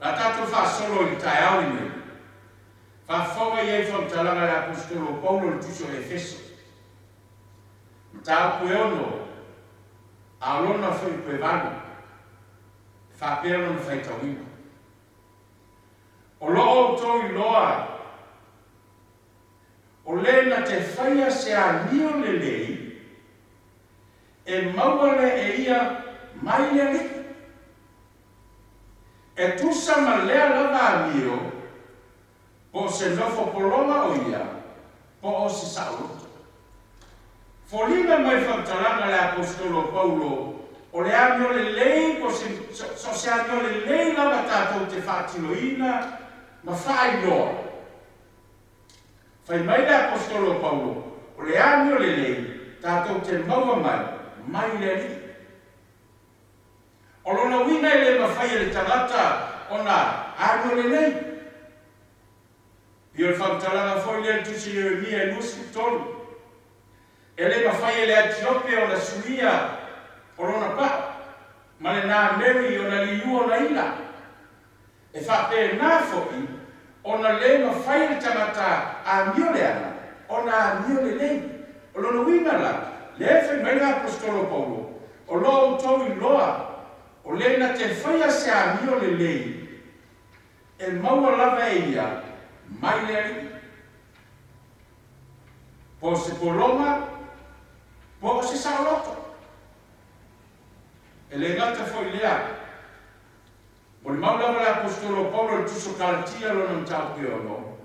Le a tatou faasolo i le taeao lenei, faafofoga i ai i faamatalaga a le Aposetolo o Paulo i le Tusi o Efeso, mataupu e ono, a o lona fuaiupu e valu, e faapea lona faitauina, O lo o outou iloa, o le na te faia se amio lelei, e maua lea e ia mai le Alii. E tusa ma lea lava amio, po o se nofo pologa o ia, po o se saoloto. Foliga mai faamatalaga a le Aposetolo o Paulo, o le amio lelei po o se, so o se amio lelei lava tatou te faatinoina ma faailoa. Fai mai le Aposetolo o Paulo, o le amio lelei tatou te maua mai, mai le Alii. O lona uiga e le mafai e le tagata ona amio lelei. Pei o le faamatalaga foi lea i le Tusi Ieremia e 23, E le mafai e le Atiope ona suia o lona pao, ma le Nameri ona liua ona ila. E faapena foi ona le mafai e le tagata amio leaga ona amio lelei. O lona uiga la, lea e fai mai le Aposetolo o Paulo, O lo o outou iloa, o le na te faia se amio lelei, e maua lava e ia mai le Alii, po o se pologa, po o se saoloto. E le gata foi i lea, Molimau lava le Aposetolo o Paulo i le Tusi o Kalatia lona mataupu e ono,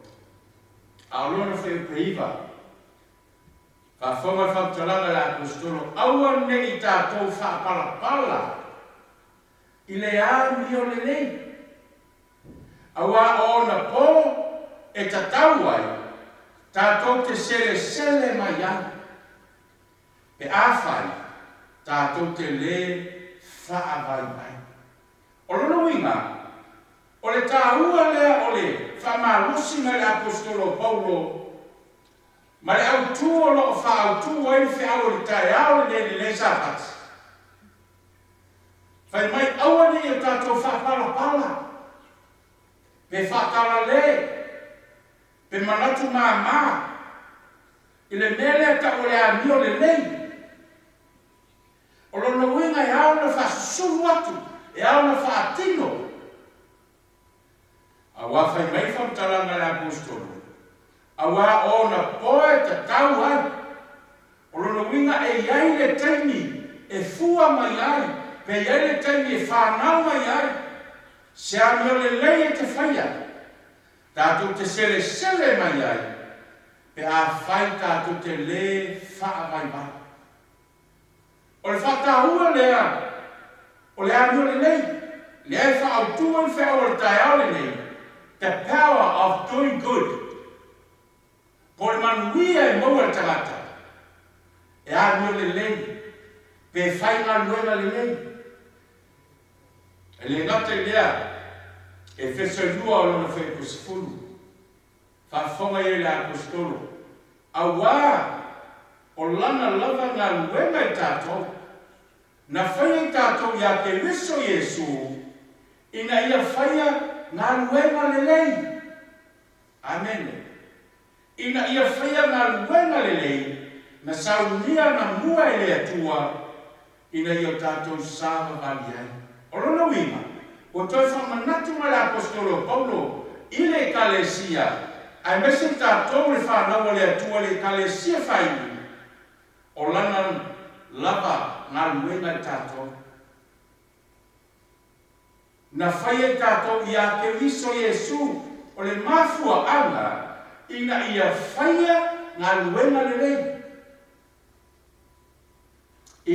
a o lona fuaiupu e iva. Faafofoga le faamatalaga a le Aposetolo, Aua ne i tatou faapalapala i le amio lelei, auā o ona po e tatau ai tatou te selesele mai ai, pe afai tatou te lē faavaivai. O lona uiga, o le taua lea o le faamalosi mai le Aposetolo o Paulo ma le autū o lo o faautū ai le feau o le taeao lenei i lenei Sapati. Fai mai, aua ne i o tatou faapalapala, pe faatalalē, pe manatu māmā i le mea lea tau o le amio lelei. O lona uiga e ao ona faasusulu atu, e ao ona faatino. Auā fai mai le faamatalaga a le Aposetolo, Auā o ona poe tatau ai. O lona uiga e i ai le taimi e fua mai ai, pe i ai le taimi e fanau mai ai se amio lelei e te faia, tatou te selesele mai ai pe afai tatou te lē faavaivai. O le faataua lea o le amio lelei, lea e faaautu ai le feau o le taeao lenei, The Power of Doing Good, po o le manuia e maua e le tagata e amio lelei pe fai galuega lelei. E le gata i lea, Efeso e lua o lona fuaiupu 10, Faafofoga i ai le Aposetolo, auā o lana lava galuega i tatou, na faia i tatou iā Keriso Iesu, ina ia faia galuega lelei. Amene. Ina ia faia galuega lelei na saunia na mua e le Atua, ina ia o tatou savavali ai. O lona uiga, ua toe faamanatu mai le Aposetolo o Paulo i le Ekalesia, aemaise i tatou le fanau a le Atua i le Ekalesia faaiu, o lana lava galuega i tatou. Na faia i tatou iā Keriso Iesu o le mafuaaga ina ia faia galuega lelei.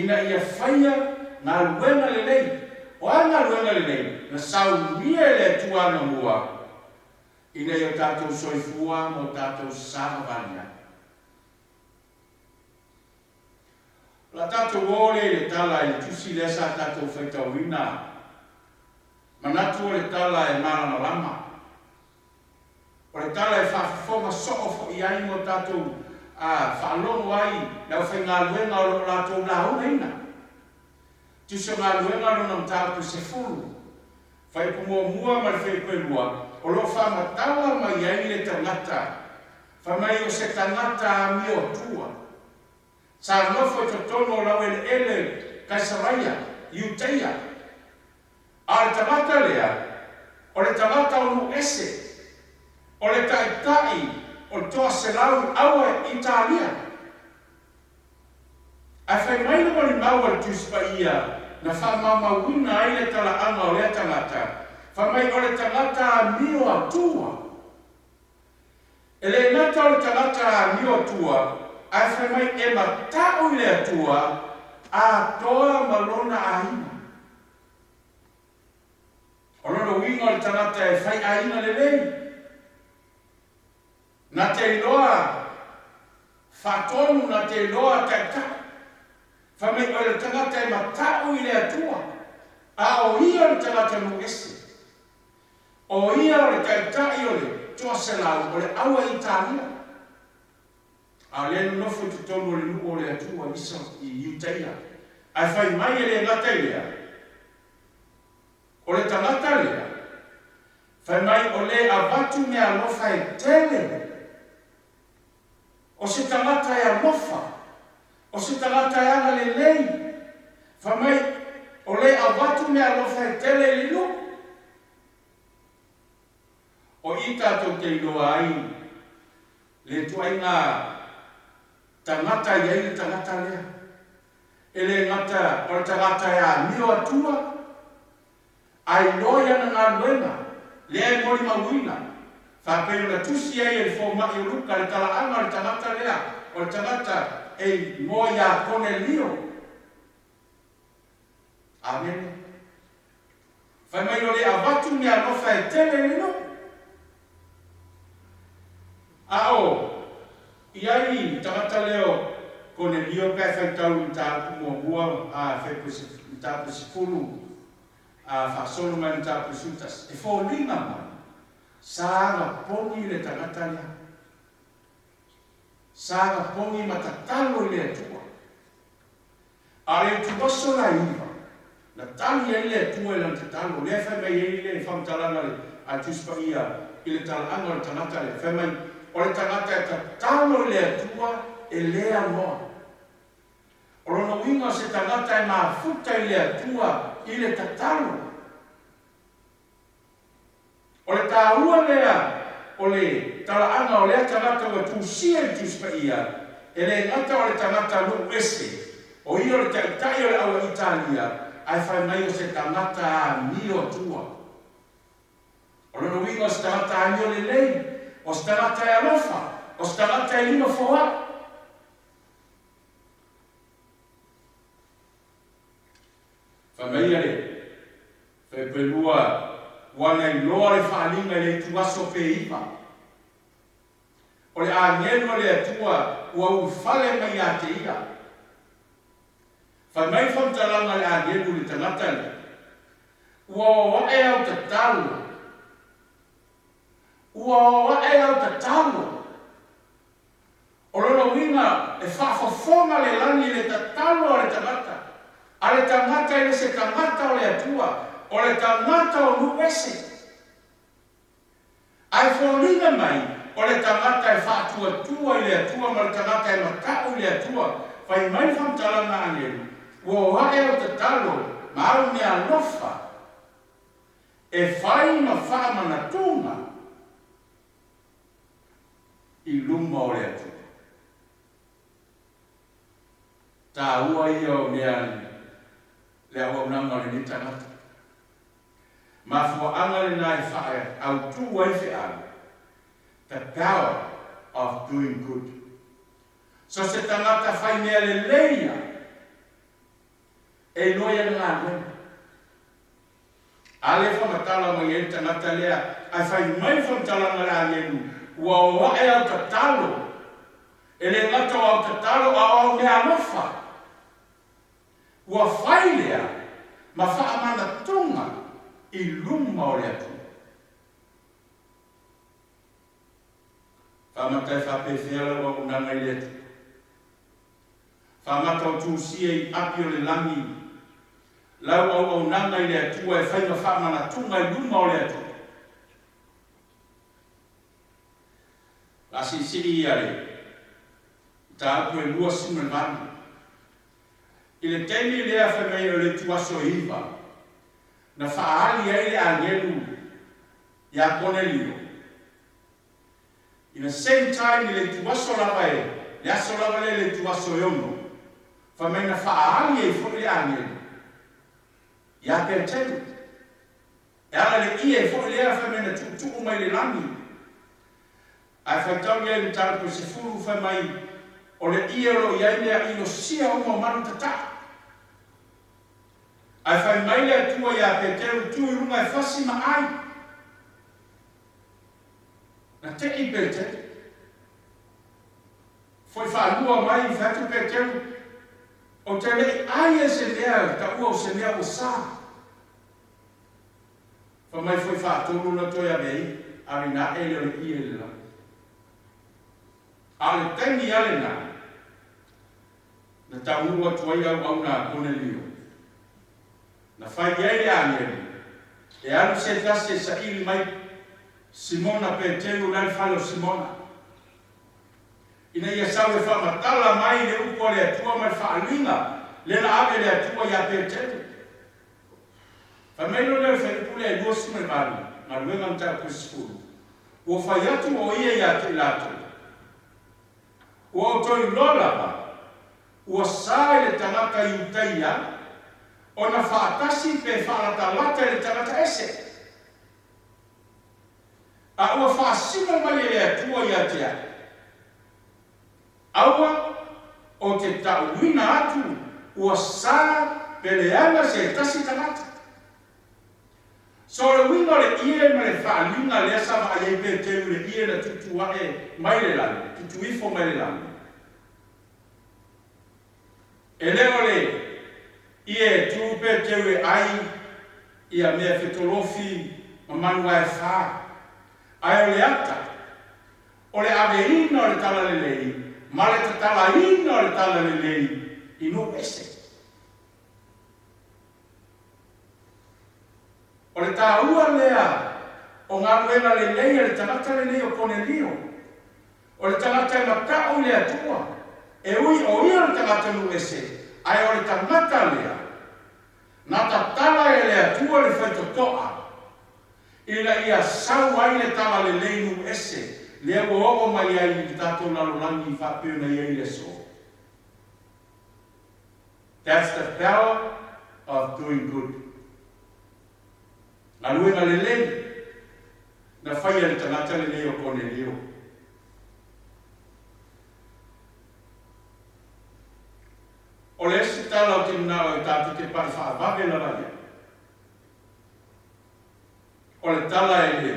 Ina ia faia galuega lelei. O a galuega lelei? Na saunia e le Atua anamua ina ia o tatou soifua ma o tatou savavali ai. O le a tatou o lea i le tala i le tusi lea sa tatou faitauina. Manatu o le tala e malamalama. O le tala e faafofoga soo foi ai ma o tatou faalogo ai le aufaigaluega o lo o latou laugaina. Tusi o galuega lona mataupu 10. Fuaiupu muamua ma le fuaiupu e lua, o lo o faamatala mai ai le tagata, fai mai o se tagata amioatua. Sa nofo i totonu o laueleele Kaisaraia, Iutaia. A o le tagata lea, o le tagata o nuu ese, o le taitai o le 100 aua Italia. Ae fai mai le molimau a le Tusi Paia na faamaumauina ai le talaaga o lea tagata, fai mai o le tagata amio atua. E le gata o le tagata amio atua, ae fai mai e mata'u i le Atua atoa ma lona aiga. O lona uiga o le tagata e fai aiga lelei. Na te iloa faatonu, na te iloa taitai. Fai mai o le tagata e mata'u i le Atua, a o ia o le tagata nuu ese. O ia o le taitai o le 100 o le aua Italia. A o lea e nonofo i totonu o le nuu o le Atua i Iutaia. Ae fai mai e le gata i lea, O le tagata lea, fai mai o le avatu meaalofa e tele. O se tagata e alofa, o se tagata e agalelei, fai mai o le avatu meaalofa e tele i le nuu. O i tatou te iloa ai le ituaiga tagata e i ai le tagata lea. E le gata o le tagata e amio atua, a iloa i ana galuega, lea e molimauina, faapei ona tusi ai e le fomai o Luka le talaaga o le tagata lea, o le tagata e igoa ia Konelio. Amene. Fai mai o le avatu meaalofa e tele i le nuu. A o i ai tagata lea o Konelio pe a faitau i le mataupu muamua a mataupu 10 a faasolo mai le mataupu 11, e foliga mai sa agapogi le tagata lea. Sa agapogi ma tatalo i le Atua. A o le ituaso la iva, na tali ai le Atua i lana tatalo, lea e fai mai ai le faamatalaga a le Tusi Paia i le talaaga o le tagata lea, fai mai, O le tagata e tatalo i le Atua e le anoa. O lona uiga o se tagata e mafuta i le Atua i le tatalo. O le taua lea o le talaaga o lea tagata ua tusia i le Tusi Paia, e le gata o le tagata nuu ese, o ia o le taitai o le aua Italia, ae fai mai o se tagata amio atua. O lona uiga o se tagata amio lelei, o se tagata e alofa, o se tagata e lima foai. Fai mai ia le Faipelua ua na iloa le faaaliga i le ituaso pe iva. O le agelu a le Atua ua ulufale mai ia te ia. Fai mai le faamatalaga a le agelu i le tagata lea, Ua o ae au tatalo. Ua o ae au tatalo. O lona uiga, e faafofoga le lagi i le tatalo a le tagata, a le tagata e le se tagata o le Atua, o le tagata o nuu ese. Ae foliga mai, o le tagata e faatuatua i le Atua ma le tagata e mata'u i le Atua. Fai mai le faamatalaga a agelu, Ua o ae au tatalo ma au meaalofa e fai ma faamanatuga. I luma o le Atua. Taua ia o mea le auaunaga o lenei tagata. Mafuaaga lena e faaautu ai feau, the power of doing good. So se tagata fai mea lelei ia, e iloa i ana galuega. A lea e faamatala mai ai le tagata lea, ae fai mai le faamatalaga a le agelu, Ua o ae au tatalo, e le gata o au tatalo, a o au meaalofa. Ua fai lea ma faamanatuga i luma o le Atua. Faamata e faapefea lau auaunaga i le Atua? Faamata o tusia i api o le lagi. lau auaunaga i le Atua e fai ma faamanatuga i luma o le Atua. La siisii ia le mataupu e 28. I le taimi lea fai mai o le ituaso e 9, na faaali ai le agelu iā Konelio. In the same time i le ituaso lava e, le aso lava lea i le ituaso e 6, fai mai na faaali ai foi le agelu iā Peteru. E ala i le ie foi lea fai mai na tuutuu mai le lagi. Ae faitau i ai le mataupu e 10 fai mai o le ie o lo o i ai mea inosia uma o manu tataa. Ae fai mai le Atua iā Peteru, Tu i luga e fasi ma ai. Na te'i Peteru. Foi faalua mai, fai atu Peteru, Ou te le i ai e se mea taua o se mea ua sa. Fai mai foi faatolu na toe ave ai, ave ina ae lea o le ie i le lagi. A o le taimi lava lena, na taunuu atu ai auauna a Konelio. Na fai i ai le agelu, E alu se tasi e saili mai Simona Peteru la i le fale o Simona, ina ia sau e faamatala mai le upu a le Atua ma le faaaliga lea na ave e le Atua iā Peteru. Fai mai loa lea o le fuaiupu lea e 28, Galuega Mataupu e 10, Ua fai atu o ia ia te i latou, Ua outou iloa lava, ua sa i le tagata Iutaia ona faatasi pe faalatalata i le tagata ese. A ua faasino mai e le Atua ia te au, Aua ou te tauina atu ua sa pe leaga se tasi tagata. So o le uiga o le ie ma le faaliga lea sa vaai ai Peteru i le ie na tutu ae mai le lagi, tutu ifo mai le lagi, e le o le ie e tu Peteru e ai ia mea fetolofi ma manu ae fa, ae o le ata o le aveina o le talalelei ma le tatalaina o le talalelei i nuu ese. O le taua lea o galuega lelei a le tagata lenei o Konelio, o le tagata e mata'u i le Atua, e ui o ia o le tagata nuu ese, ae o le tagata lea na tatala e le Atua le faitoto'a ina ia sau ai le talalelei nuu ese lea ua oo mai ai i le tatou lalolagi faapea ona i ai le aso. That's the power of doing good. Galuega lelei na faia e le tagata lenei o Konelio. O le isi tala ou te manao e tatou te pai faavave lava i ai, o le tala e le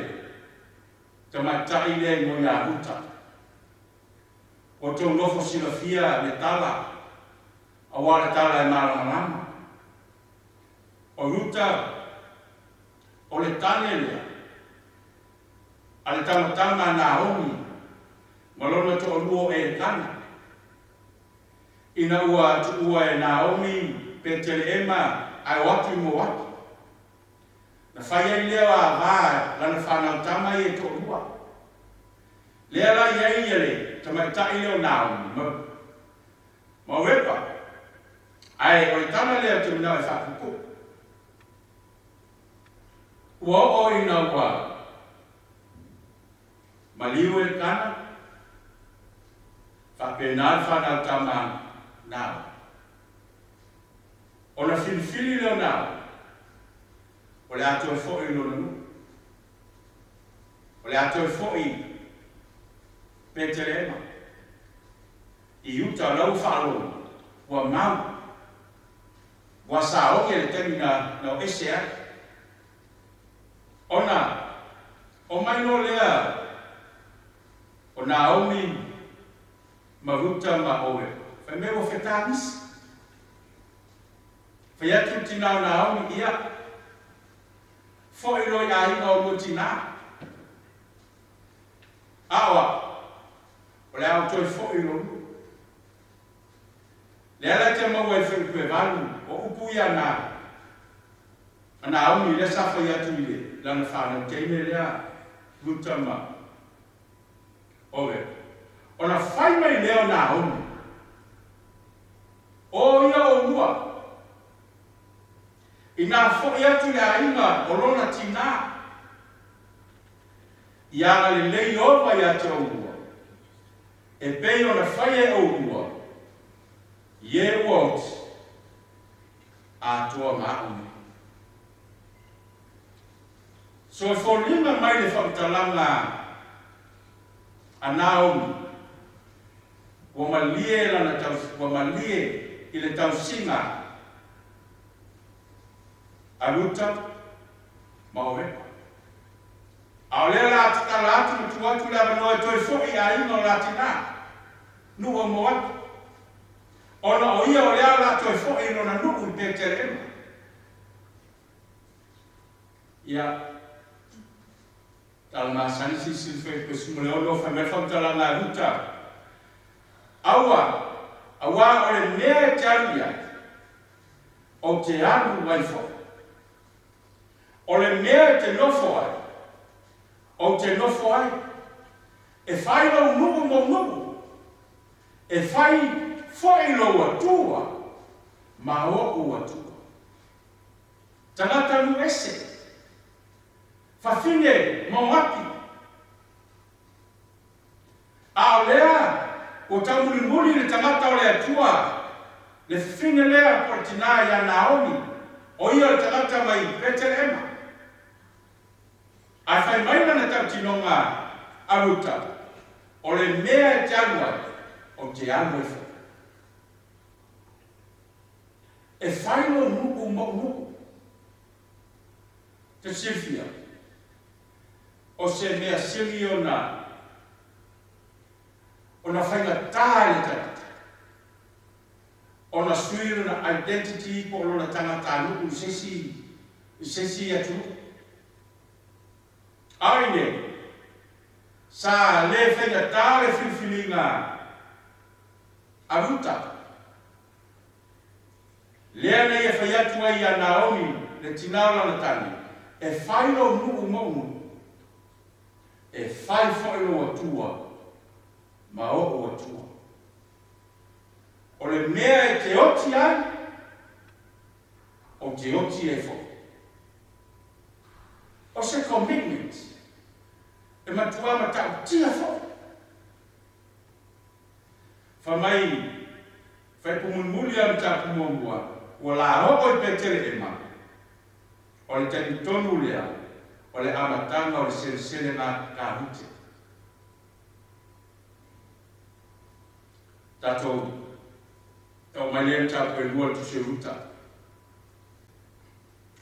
tamaitai lea i moe ia Ruta. Ua outou nofo silafia le tala, aua le tala e malamalama. O Ruta, o le tane lea a le tamatama a Naomi ma lona toalua o Elekana, ina ua tuua e Naomi Peteleema ae o atu i Moapi. Na fai ai lea o ava lana fanau tama ia e toalua. Lea la i ai ia le tamaitai lea o Naomi ma ma Orepa, ae o le tala lea ou te manao e faapuupuu. Ua oo ina ua maliu Elekana, faapena le fanau tama a Naomi. Ona filifili lea o Naomi, o le a toe foi i lona nuu. O le a toe foi i Petelema, i uta o la ua faalogo, ua mau, ua saogi le taimi na na o ese ai. Ona omai loa lea o Naomi ma Ruta ma Orepa, fai mai ua fetā nisi. Fai atu le tinā o Naomi, Ia, foi loa i aiga o lua tinā. A o au, o le a ou toe foi i lou nuu. Lea la e te maua ai fuaiupu e 8, o upu ia na A Naomi lea sa fai atu i le lana fanau teine lea Ruta ma Orepa. Ona fai mai lea o Naomi, O ia oulua, inā foʻi atu i le aiga o lona tinā, ia agalelei Ieova iā te oulua, e pei ona faia e oulua i e ua oti atoa ma aʻu nei. So e foliga mai le faamatalaga a Naomi, ua malie lana taus, ua malie i le tausiga a Ruta ma Orepa. A o lea la a tatala atu ma tuu atu le avanoa e toe foʻi i aiga o la tinā, nuu o Moapi, ona o ia o lea o le a toe foʻi i lona nuu i Petelehema. Ia, tala masani silisili fai 0.6 fai mai le faamatalaga a Ruta, Aua, auā o le mea e te alu i ai, ou te alu ai foi. O le mea e te nofo ai, ou te nofo ai. E fai lou nuu mou nuu, e fai foi lou Atua ma oʻu Atua. Tagata nuu ese, fafine Moapi. A o lea ua taumulimuli le tagata o le Atua, le fafine lea po o le tinā iā Naomi, o ia o le tagata mai Petelehema. Ae fai mai lana tautinoga a Ruta, O le mea e te alu ai, ou te alu ai foi. E fai lou nuu mou nuu. Te silafia, o se mea sili ona ona faigata i le tagata ona sui lona identity po o lona tagatanuu i se isi i se isi atunuu. A o inei, sa le faigata le filifiliga a Ruta. Lea na ia fai atu ai iā Naomi le tinā o lana tane, E fai lou nuu mou nuu, e fai foi lou Atua ma oʻu Atua. O le mea e te oti ai, ou te oti ai foi. O se commitment e matuā matautia foi. Fai mai, fai pumulimuli a mataupu muamua, ua laoo i Peteleema, o le taimi tonu lea o le amataga o le seleselega kahute. Tatou tau mai lea mataupu e lua le Tusi o Ruta.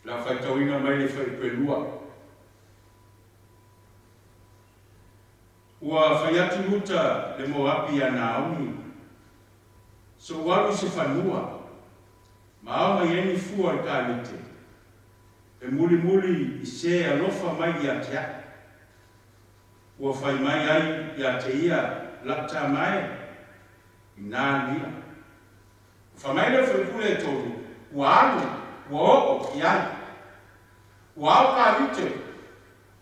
O le a faitauina mai le fuaiupu e lua. Ua fai atu Ruta le Moapi iā Naomi, Sou alu i se fanua, ma ao mai ai ni fua o le kalite, e mulimuli i se alofa mai ia te aʻu. Ua fai mai ai ia te ia laʻu tama e, inā lia. Ua fai mai le faipule e tolu, ua alu, ua oo i ai. Ua ao kalite,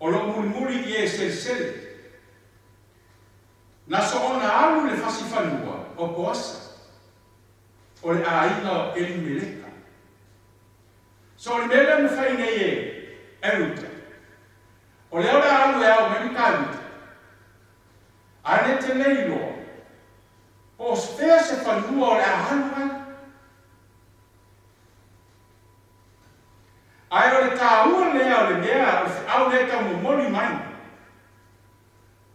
O lo o mulimuli i e selesele. Na soona alu le fasi fanua o Boasa, o le aiga o Elimeleka. So o le mea lea na fai nei e Ruta, o lea o le a alu e ao mai ni Kaluta, ae le te le iloa po o fea se fanua o le a alu ai. Ae o le taua lea o le mea o le feau lea e taumomoli mai,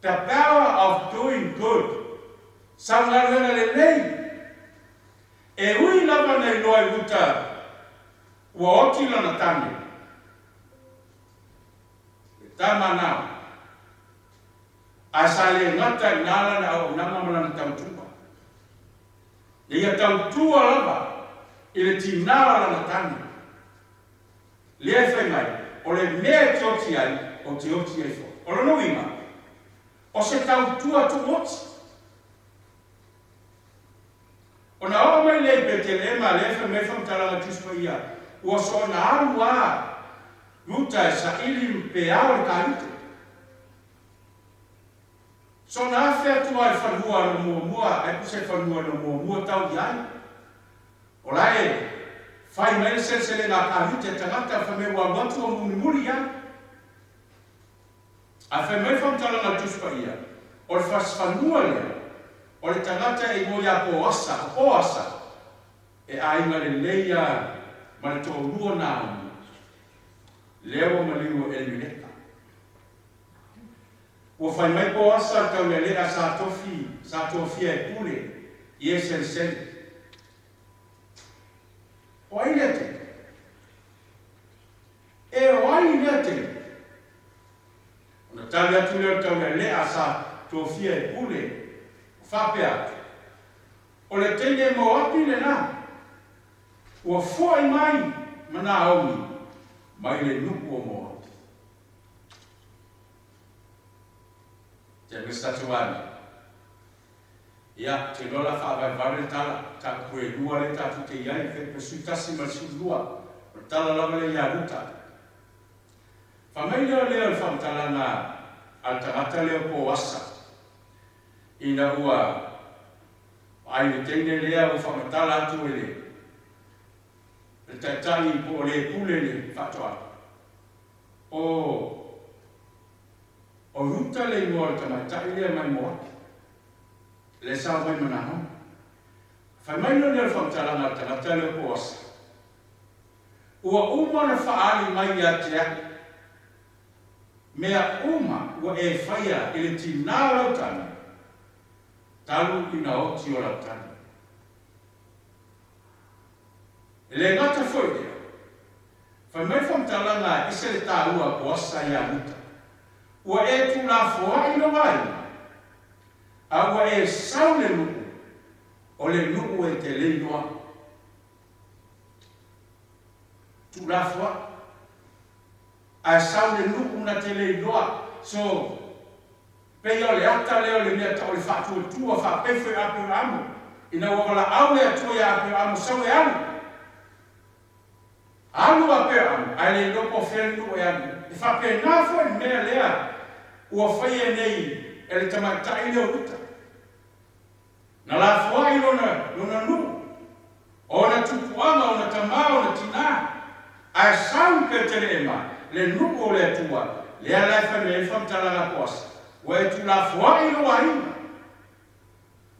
the power of doing good, sau galuega lelei, e ui lava na iloa i uta ua oti lana tane, le tama nao, ae sa le gata i ina lana auaunaga ma lana tautua. Na ia tautua lava i le tinā o lana tane. Lea e fai mai, o le mea e te oti ai, ou te oti ai foi. O lona uiga, o se tautua tuuoti. Ona oo mai lea i Petelehema, lea e fai mai le faamatalaga Tusi Paia, ua soona alu lava Ruta e saili pe ao le kalite. Soona afe atu lava i le fanua na muamua ae pusa i fanua na muamua tau i ai. O la e fai mai le seleselega a kalite a tagata fai mai ua alu atu ua mulimuli i ai. Ae fai mai le faamatalaga a le Tusi Paia, o le fasifanua lea o le tagata e igoa ia Poasa, o Poasa, e aiga lelei a ma le toalua Naomi, lea ua maliu o Elimeleka. Ua fai mai Poasa le taulealea sa tofi, sa tofia e pule i e selesele. O ai lea teine? E o ai lea teine? Ona tali atu lea o le taulealea sa tofia e pule, ua faapea atu, O le teine Moapi lena, ua fo'i mai ma Naomi mai le nu'u o Moapi. Te Tatuani. Ia, ou te iloa o le a faavaevale le tala, mataupu e lua lea tatou te i ai, pe 11 ma le 12, o le tala lava lea ia Ruta. Fai mai lea o lea o le faamatalaga a le tagata lea o Poasa, ina ua vaai i le teine lea ua faamatala atu e le le taitai po o le pule le faatoaga. O O Ruta le igoa o le tamaitai lea mai Moapi, lea sa omai ma Naomi. Fai mai loa lea o le faamatalaga a le tagata lea o Poasa, Ua uma ona faaali mai ia te au mea uma ua e faia i le tinā o lau tane, talu ina oti o lau tane. E le gata foi lea, fai mai le faamatalaga e ese le taua a Poasa ia Ruta, Ua e tuulafoai lou aiga, a ua e sau le nuu, o le nuu e te le iloa. Tuulafoai, ae sau le nuu na te le iloa. So, pei o le ata lea o le mea tau o le faatuatua faapefu e Aperamo, ina ua valaau le Atua ia Aperamo, sau e alu. Alu Aperamo, ae le iloa po o fea le nuu e alu i ai. E faapena foi le mea lea ua faia nei e le tamaitai lea o Ruta. Na lafoai lona, lona nuu, ona tupuaga, ona tama, ona tinā, ae sau i Petelehema, le nuu o le Atua, lea la e fai mai ai le faamatalaga a Poasa, Ua e tuulafoai lou aiga,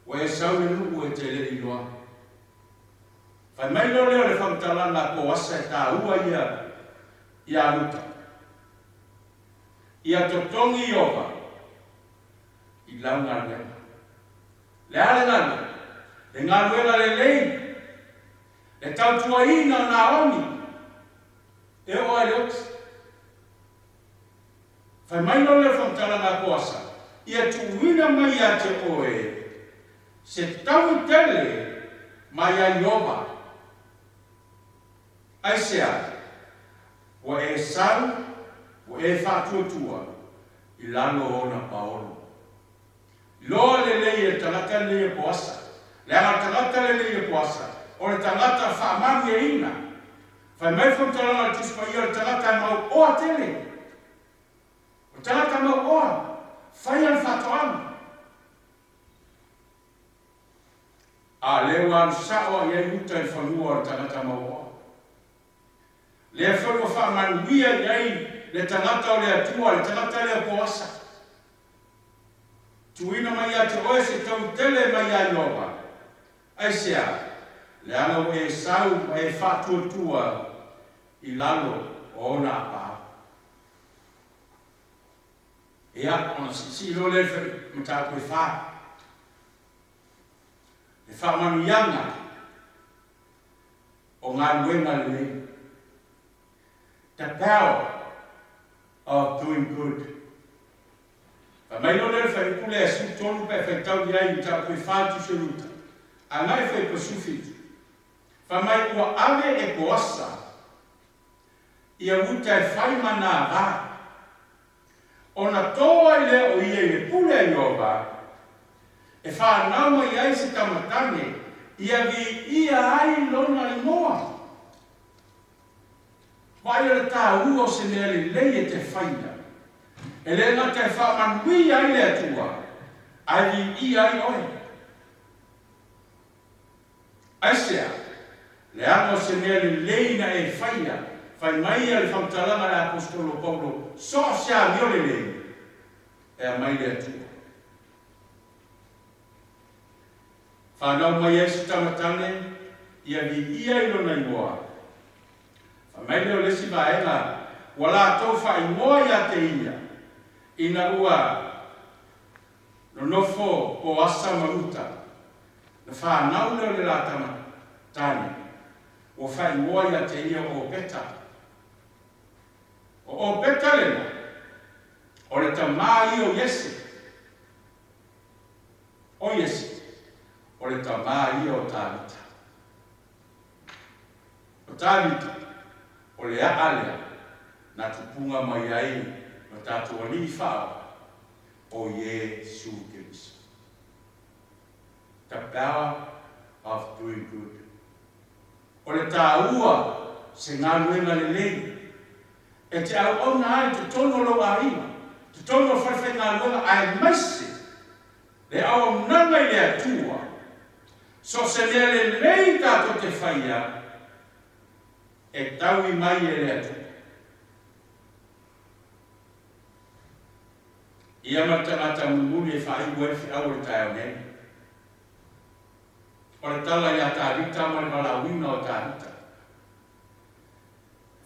ua e sau le nuu e te le iloa. Fai mai loa lea o le faamatalaga a Poasa e taua ia iā Ruta, Ia totogi Ieova i lau galuega. Le a le galuega? Le galuega lelei, le tautuaina o Naomi e oo ai le oti. Fai mai loa lea o le faamatalaga a Poasa, Ia tuuina mai ia te oe se taui tele mai ia Ieova. Aisea? Ua e sau, ua e faatuatua i lalo o ona paolo. Iloa lelei e le tagata lenei o Poasa, leaga o le tagata lenei o Poasa, o le tagata faamanuiaina. Fai mai le faamatalaga a le Tusi Paia, o le tagata e mauoa tele. O le tagata mauoa, faia le faatoaga. A lea ua alu sao a i ai uta i le fanua o le tagata mauoa. Lea foi ua faamanuia i ai le tagata o le Atua, le tagata lea o Poasa. Tuuina mai ia te oe se taui tele mai ia Ieova. Aisea? Leaga ua e sau ma e faatuatua i lalo o ona apaau. Ia, ona siisii loa lea i le mataupu e fa, le faamanuiaga o galuega lelei. The power of doing good. Fai mai loa lea o le fuaiupu lea e 13 pe a faitau i ai i mataupu e fa i Tusi o Ruta, agai fuaiupu e 17. Fai mai ua ave e Poasa ia Ruta e fai ma nā vā. Ona tō ai lea o ia i le pule a Ieova, e whanau mai ai se tama tane, ia viia ai lona igoa. Vaaia le taua o se mea lelei e te faia, e le gata e faamanuia ai le Atua, ae viia ai oe. Aisea? Leaga o se mea lelei na e faia, fai mai ia le faamatalaga a le Aposetolo Paulo, so o se amio lelei e aumai le Atua. Fanau mai ai se tamatane, ia viia i lona igoa. Fai mai lea o le isi vaega, ua latou faaigoa ia te ia, ina ua nonofo Poasa ma Ruta, na fanau lea o le la tama tane, ua faaigoa ia te ia o Opeta. O Opeta lena, o le tamā ia o Iese. O Iese, o le tamā ia o Tavita. O Tavita, o le a'a lea na tupuga mai ai lo tatou Alii Faaola, o Iesu Keriso. The power of doing good. O le taua se galuega lelei e te auauna ai i totonu o lou aiga, totonu o le falefaigaluega aemaise le auaunaga i le Atua. So o se mea lelei tatou te faia, e taui mai e le Atua. Ia ma le tagata mulimuli e faaiu ai le feau o le taeao nei. O le tala ia Tavita ma le valaauina o Tavita.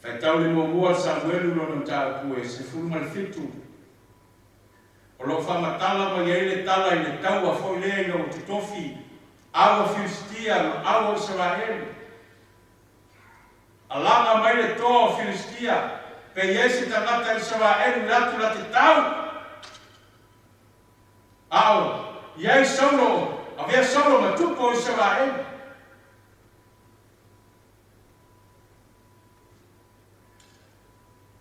Faitau le muamua a Samuelu lona mataupu e 17. O lo o faamatala mai ai le tala i le taua foi lea ina ua totofi au a Filistia ma au a Isaraelu. Alaga mai le toa o Filistia, pe i ai se tagata Isaraelu le atu la te tau. A o i ai Saulo, avea Saulo ma tupu o Isaraelu.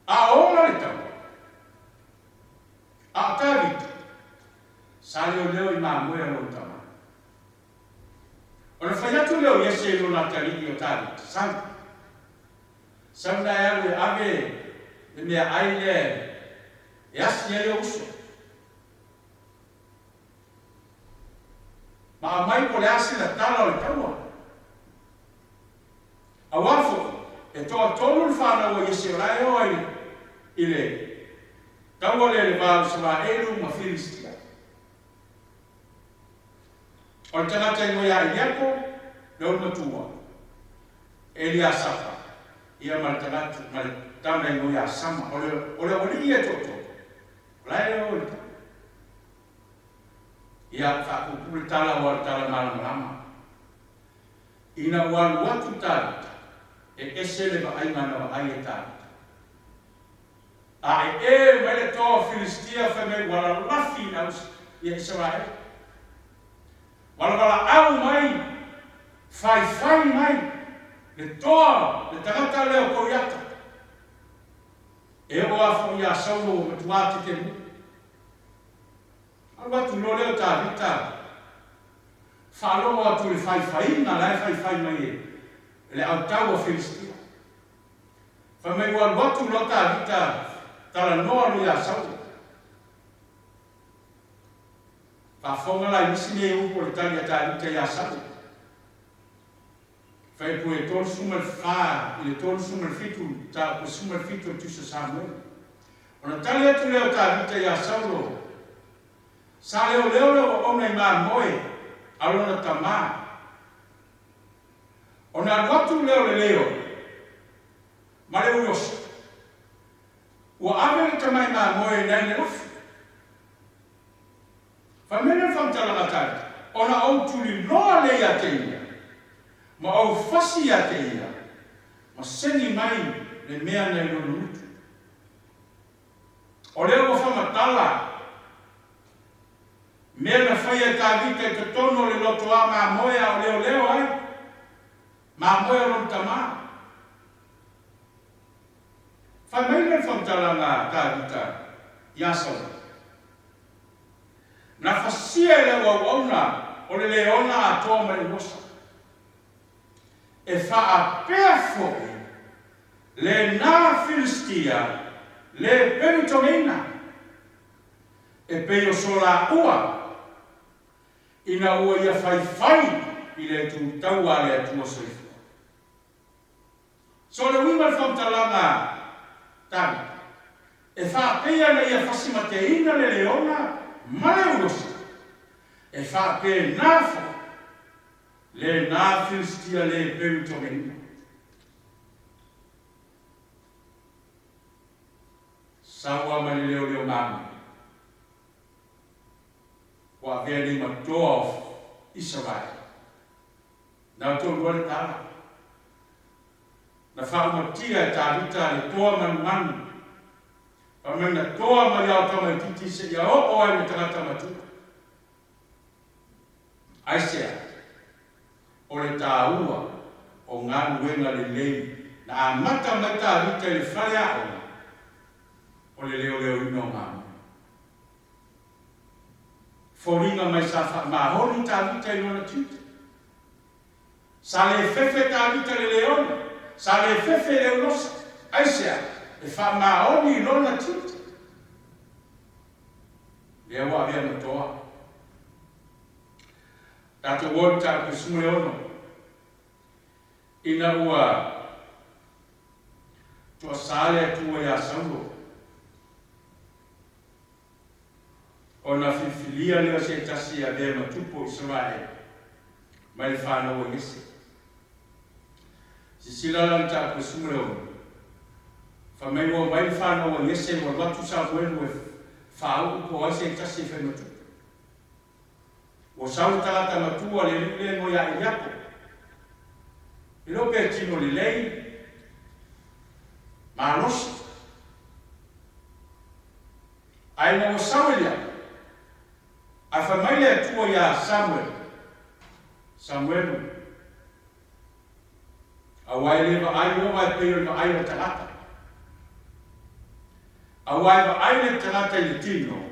A o ola le taua, a o Tavita, sa leoleo i mamoe a lona tama. Ona fai atu lea o Iese i lona atalii o Tavita, Sau, sau na e alu e ave le meaai lea e asi ai ou uso. Ma aumai po o le a sina tala o le taua. Auā foi, e toatolu le fanau a Iese o la e o ai i le taua lea i le va o Isaraelu ma Filistia. O le tagata igoa ia Eliapo, le ulumatua, Eliasafa, ia ma le tagata, ma le tama igoa ia Sama. O le, o le aualii ia e toatolu, o la e o i le taua. Ia, faapuupuu le tala aua o le tala malamalama. Ina ua alu atu Tavita, e ese le vaaiga na vaai e Tavita. A e e mai le toa o Filistia fai mai ua lalafi i au ia Isaraelu. Valavalaau mai, faifai mai le toa, le tagata lea o Koliata. E oo lava foi ia Saulo ua matuā tetemu. Alu atu loa lea o Tavita, faalogo atu i le faifaiga la e faifai mai e le autau a Filistia. Fai mai ua alu atu loa Tavita talanoa loa ia Saulo. Faafofoga la i nisi nei upu o le tali a Tavita ia Saulo. Fai atu e 34 i le 37, mataupu 17 o le Tusi a Samuele. Ona tali atu lea o Tavita ia Saulo, Sa leoleo le auauna i mamoe a lona tamā. Ona alu atu lea o le leo ma le uioso, ua ave le tamai mamoe nai le lafi. Fai mai lea o le faamatalaga a Tavita, Ona ou tuliloa lea ia te ia, ma ou fasi ia te ia, ma seni mai le mea nai lona gutu. O lea ua faamatala mea na faia e Tavita i totonu o le lotoa mamoe a o leoleo ai mamoe o lona tamā. Fai mai lea o le faamatalaga a Tavita iā Saulo, Na fasia e lau auauna o le leona atoa ma le uosa. E faapea foi. Lena Filistia le pelutogeina, e pei o so laua ina ua ia faifai i le tutaua a le Atua Soifua. So le uiga o le faamatalaga a Tavita, e faapea ina ia fasimateina le leona ma le ulosi, e faapena foi lena Filistia le pelutogeina. Sau lava mai le leoleo mamoe, ua avea nei ma toa o Isaraelu. Na outou le tala. Na faaumatia e Tavita le toa manumanu, fai mai na toa mai ao tamaitiiti seia oo ai le tagata matua. Aisea? O le taua o galuega lelei na amata mai Tavita i le fale aoga o le leoleoina o mamoe. Foliga mai sa faamahoni Tavita i lona tiute. Sa le fefe Tavita i le leona, sa le fefe i le ulosa. Aisea? E faamaoni i lona tiute. Lea ua avea ma toa. Tatou o i le mataupu 16, ina ua toasā le Atua iā Saulo, ona filifilia lea o se tasi e avea ma tupu o Isaraele mai le fanau a Iese. Silasila la i le mataupu 16, fai mai ua omai le fanau a Iese ua alu atu Samuelu e faauu po o ai se tasi e fai ma tupu. Ua sau le tagata matua le alii lea igoa ia Eliapo. E le o pe tino lelei, malosi. Ae ina ua sau Eliapo, ae fai mai le Atua iā Samuelu, Samuelu, aua e le vaai Ieova e pei o le vaai a le tagata. Aua e vaai le tagata i le tino,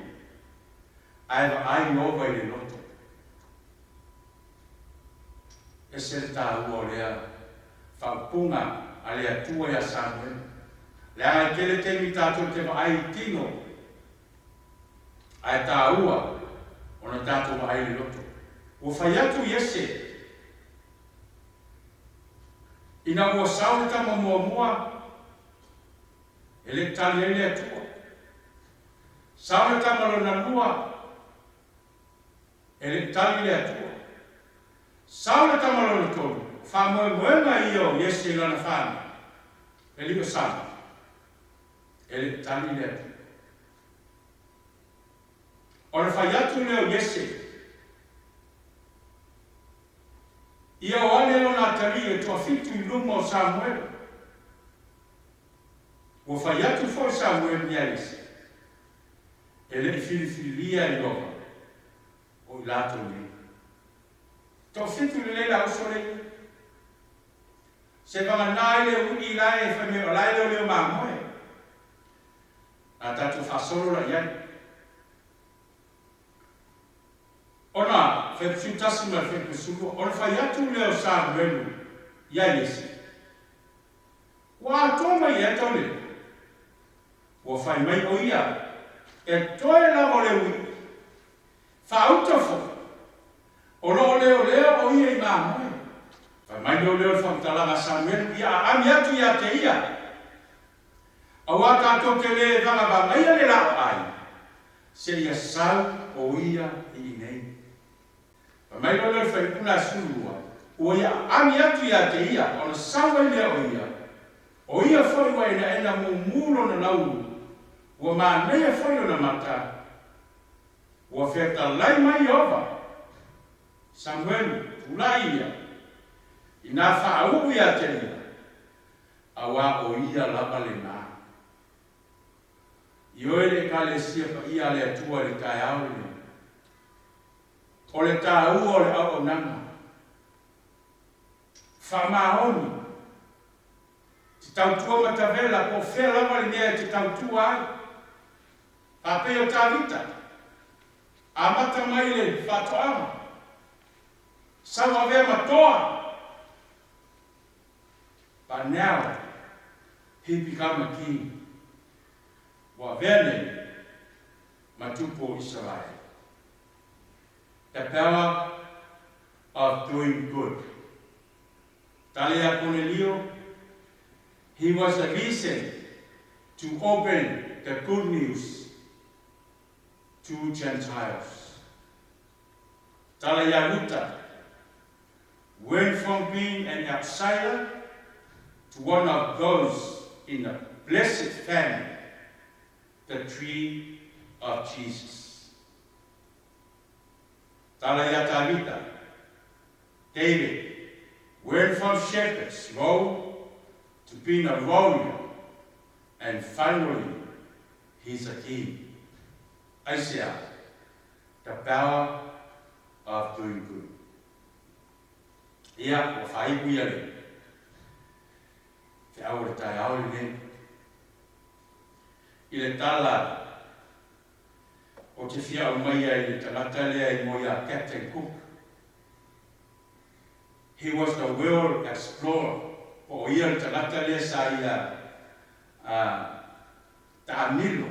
Ae vaai Ieova i le loto. Ese le taua o lea faaupuga a le Atua iā Samuelu. Leaga e tele taimi tatou te vaai i tino, ae taua ona tatou vaai i le loto. Ua fai atu Iese, ina ua sao le tama muamua, e le tali ai le Atua. Sau le tama lona lua, e le i tali le Atua. Sau le tama lona tolu, o faamoemoega ia o Iese i lana fanau, le alii o Sama, e le i tali le Atua. Ona fai atu lea o Iese, Ia o ane lona atalii e toafitu i luma o Samuelu. Ua fai atu foi Samuelu iā Iese, E le i filifilia e Ieova o i latou nei. Toafitu lelei la uso le ia. Se vagana ai le uiʻi la e fai mai o la e leoleo mamoe. Na tatou faasolo la i ai. Ona 71 ma le 72, ona fai atu lea o Samuelu iā Iese, Ua atoa mai ea tau lele? Ua fai mai ʻo ia, E toe lava o le uiʻi. Faauta foi, o lo o leoleo ʻo ia i mamoe. Fai mai leoleo i le faamatalaga a Samuelu, ia aami atu iā te ia, auā tatou te lē vagavagaia le lā o ʻai, seia sau ʻo ia i inei. Fai mai loa lea o le faipuna a 12, ua ia aami atu ia te ia, ona sau ai lea o ia. O ia foi ua enaena mumu lona laulu, ua manaia foi lona mata. Ua fetalai mai Ieova, Samuelu, tulai ia, inā faauu ia te ia, auā o ia lava lenā. Ioe le Ekalesia paia a le Atua i le taeao lenei. O le taua o le auaunaga. Faamaoni. Te tautua matavela po o fea lava le mea e te tautua ai. Faapei o Tavita, amata mai le faatoaga, sau avea ma toa. But now, He become a king. Ua avea nei ma tupu o Isaraele. The power of doing good. Tala iā Konelio, He was the reason to open the good news to Gentiles. Tala iā Ruta, Went from being an outsider to one of those in the blessed family, the tree of Jesus. Tala iā Tavita, David, went from shepherd's role to being a warrior and finally he's a king. Aisea? The power of doing good. Ia, ua faaiu ia le feau o le taeao lenei i le tala ou te fia aumaia i le tagata lea i moe iā Captain Cook. He was the world explorer, po o ia le tagata lea sa ia taamilo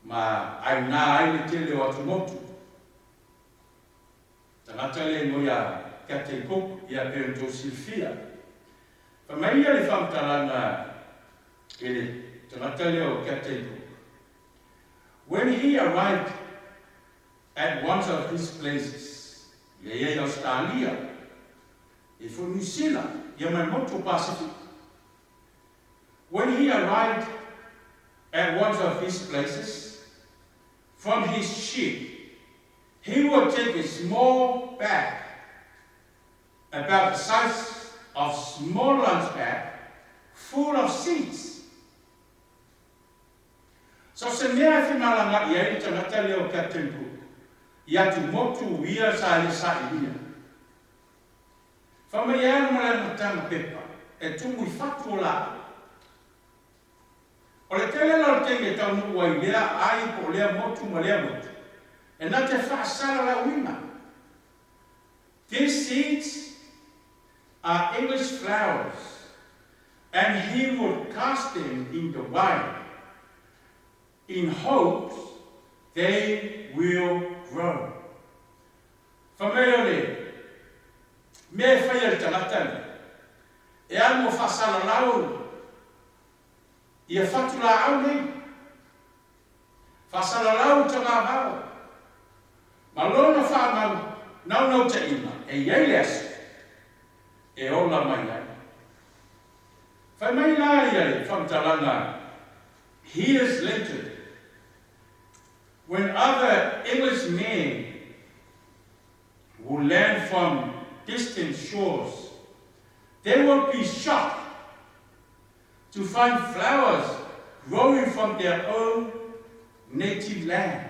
ma aina ai le tele o atumotu. Tagata lea i moe iā Captain Cook, ia pei ona tou silafia. Fai mai ia le faamatalaga i le tagata lea o Captain Cook, When he arrived at one of these places, ia ia i Ausetalia, ia foi Niu Sila, ia ma le motu o Pasifika. When he arrived at one of these places, from his ship, he would take a small bag about the size of small lunch bag full of seeds. So se mea e femalagaʻi ai le tagata lea o Captain Cook i atumotu ia sa ia sailia. Fai mai e alu ma lana taga pepa e tumu i fatu o laʻau. O le tele la o le taimi e taunuu ai lea ai po o lea motu ma lea motu, e na te faasalalauina. These seeds are English flowers and he would cast them in the wine in hopes they will grow. Fai mai o le mea e fai e le tagata lea, e alu o faasalalau ia fatu laau nei, faasalalau tagavao, ma lona faamau naunautaiga e i ai le aso e ola mai ai. Fai mai la ia le faamatalaga Years later, when other Englishmen will land from distant shores, they will be shocked to find flowers growing from their own native land.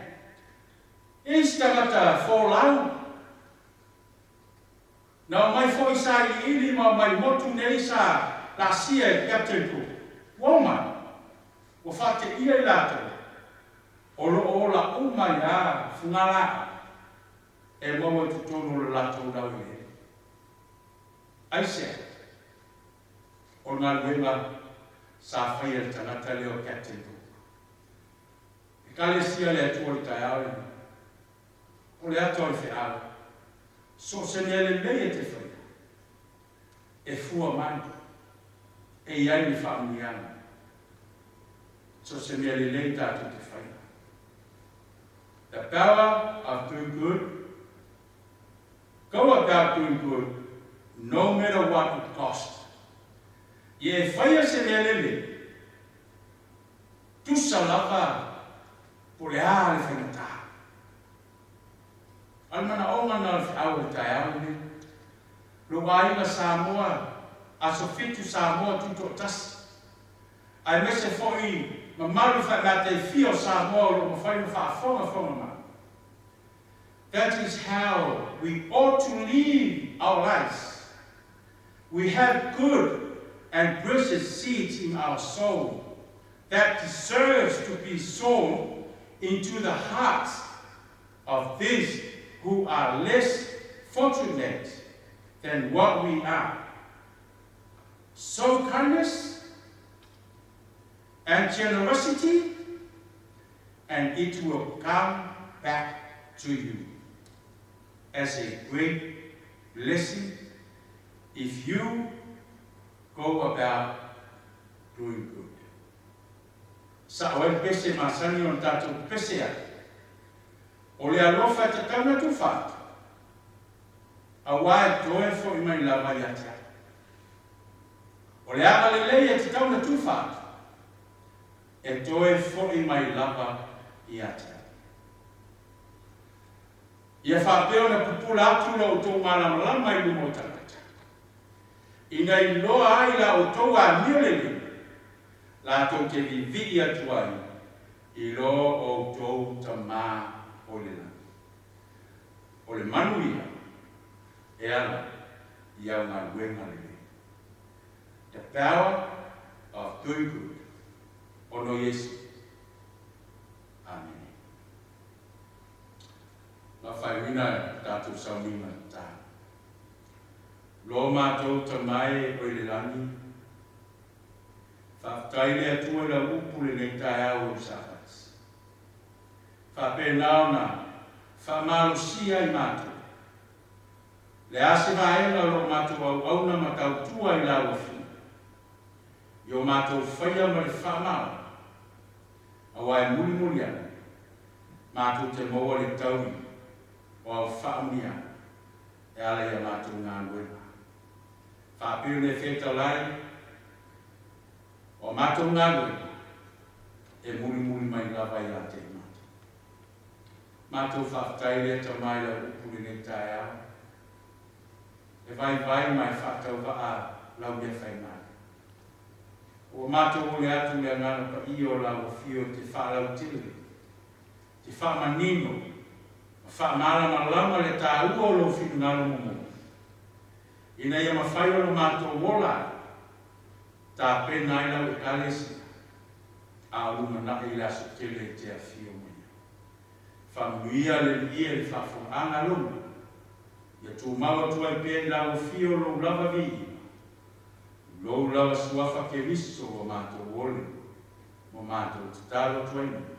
Isi tagata folau, na omai foi sailiili ma omai motu nei sa laasia e Captain Cook. Ua omai, ua faateia i latou, o lo o ola uma ai lava fugalaau e maua i totonu o le latou laueleele. Aisea? O le galuega sa faia e le tagata lea o Captain Cook. Ekalesia le Atua i le taeao lenei. O le ata o le feau, so o se mea lelei e te faia, e fua mai, e i ai le faamanuiaga. So o se mea lelei tatou te faia. The power of doing good. Go about doing good, no matter what it cost. Ia e faia se mea lelei, tusa lava po o le a le faigata. A o le manaoga na o le feau o le taeao lenei. Lou aiga Samoa, aso fitu Samoa tutoatasi, aemaise foi mamalu faamataifia o Samoa o lo o mafai ona faafogafoga mai. That is how we ought to live our lives. We have good and precious seeds in our soul that deserves to be sown into the hearts of these who are less fortunate than what we are. Sow kindness, and generosity, and it will come back to you as a great blessing if you go about doing good. Sa'o ai le pese masani ona tatou pepese ai, O le alofa e tatau ona tufa atu, auā e toe fo'i mai lava ia te au. O le agalelei e tatau ona tufa atu, e toe fo'i mai lava ia te au. Ia faapea ona pupula atu lo outou malamalama i luma o tagata, ina iloa ai la outou amio lelei, latou te vivii atu ai i lo outou Tamā o le lagi. O le manu ia e ala i au galuega lelei. The power of doing good. Ona o Iesu. Amene. La faaiuina e tatou sauniga tatalo. Lo matou Tama e o i le lagi, Faafetai le Atua i lau upu lenei taeao o Iosafati. Faapena ona faamalosia ai matou. Le a se vaega o lo o matou auauna ma tautua i lau Afioga, i o matou faia ma le faamaoni, aua e mulimuli ane, matou te maua le taui o au faaamuiaga e ala i a matou galuega. Faapea le fetalai o a matou galuega e mulimuli mai lava ia te i matou. Matou faafetai lea Tama i lau upu lenei taeao, e vaivai ma e faatauvaa lau mea fai mai. Ua matou ole atu le Agaga Paia o lau Afio e te faalautele, te faamanino ma faamalamalama le taua o lou finagalo momoli. Ina ia mafai ona matou ola ai, tapena ai lau Ekalesia, a o lumanai i le aso tele e te afio mai ai. Faamanuia le Alii e le faafofogaaga a lou nuu, ia tumau atu ai pea i lau afio lou lava viiga, lou lava suafa Keriso ua matou ole ma matou tatalo atu ai nei.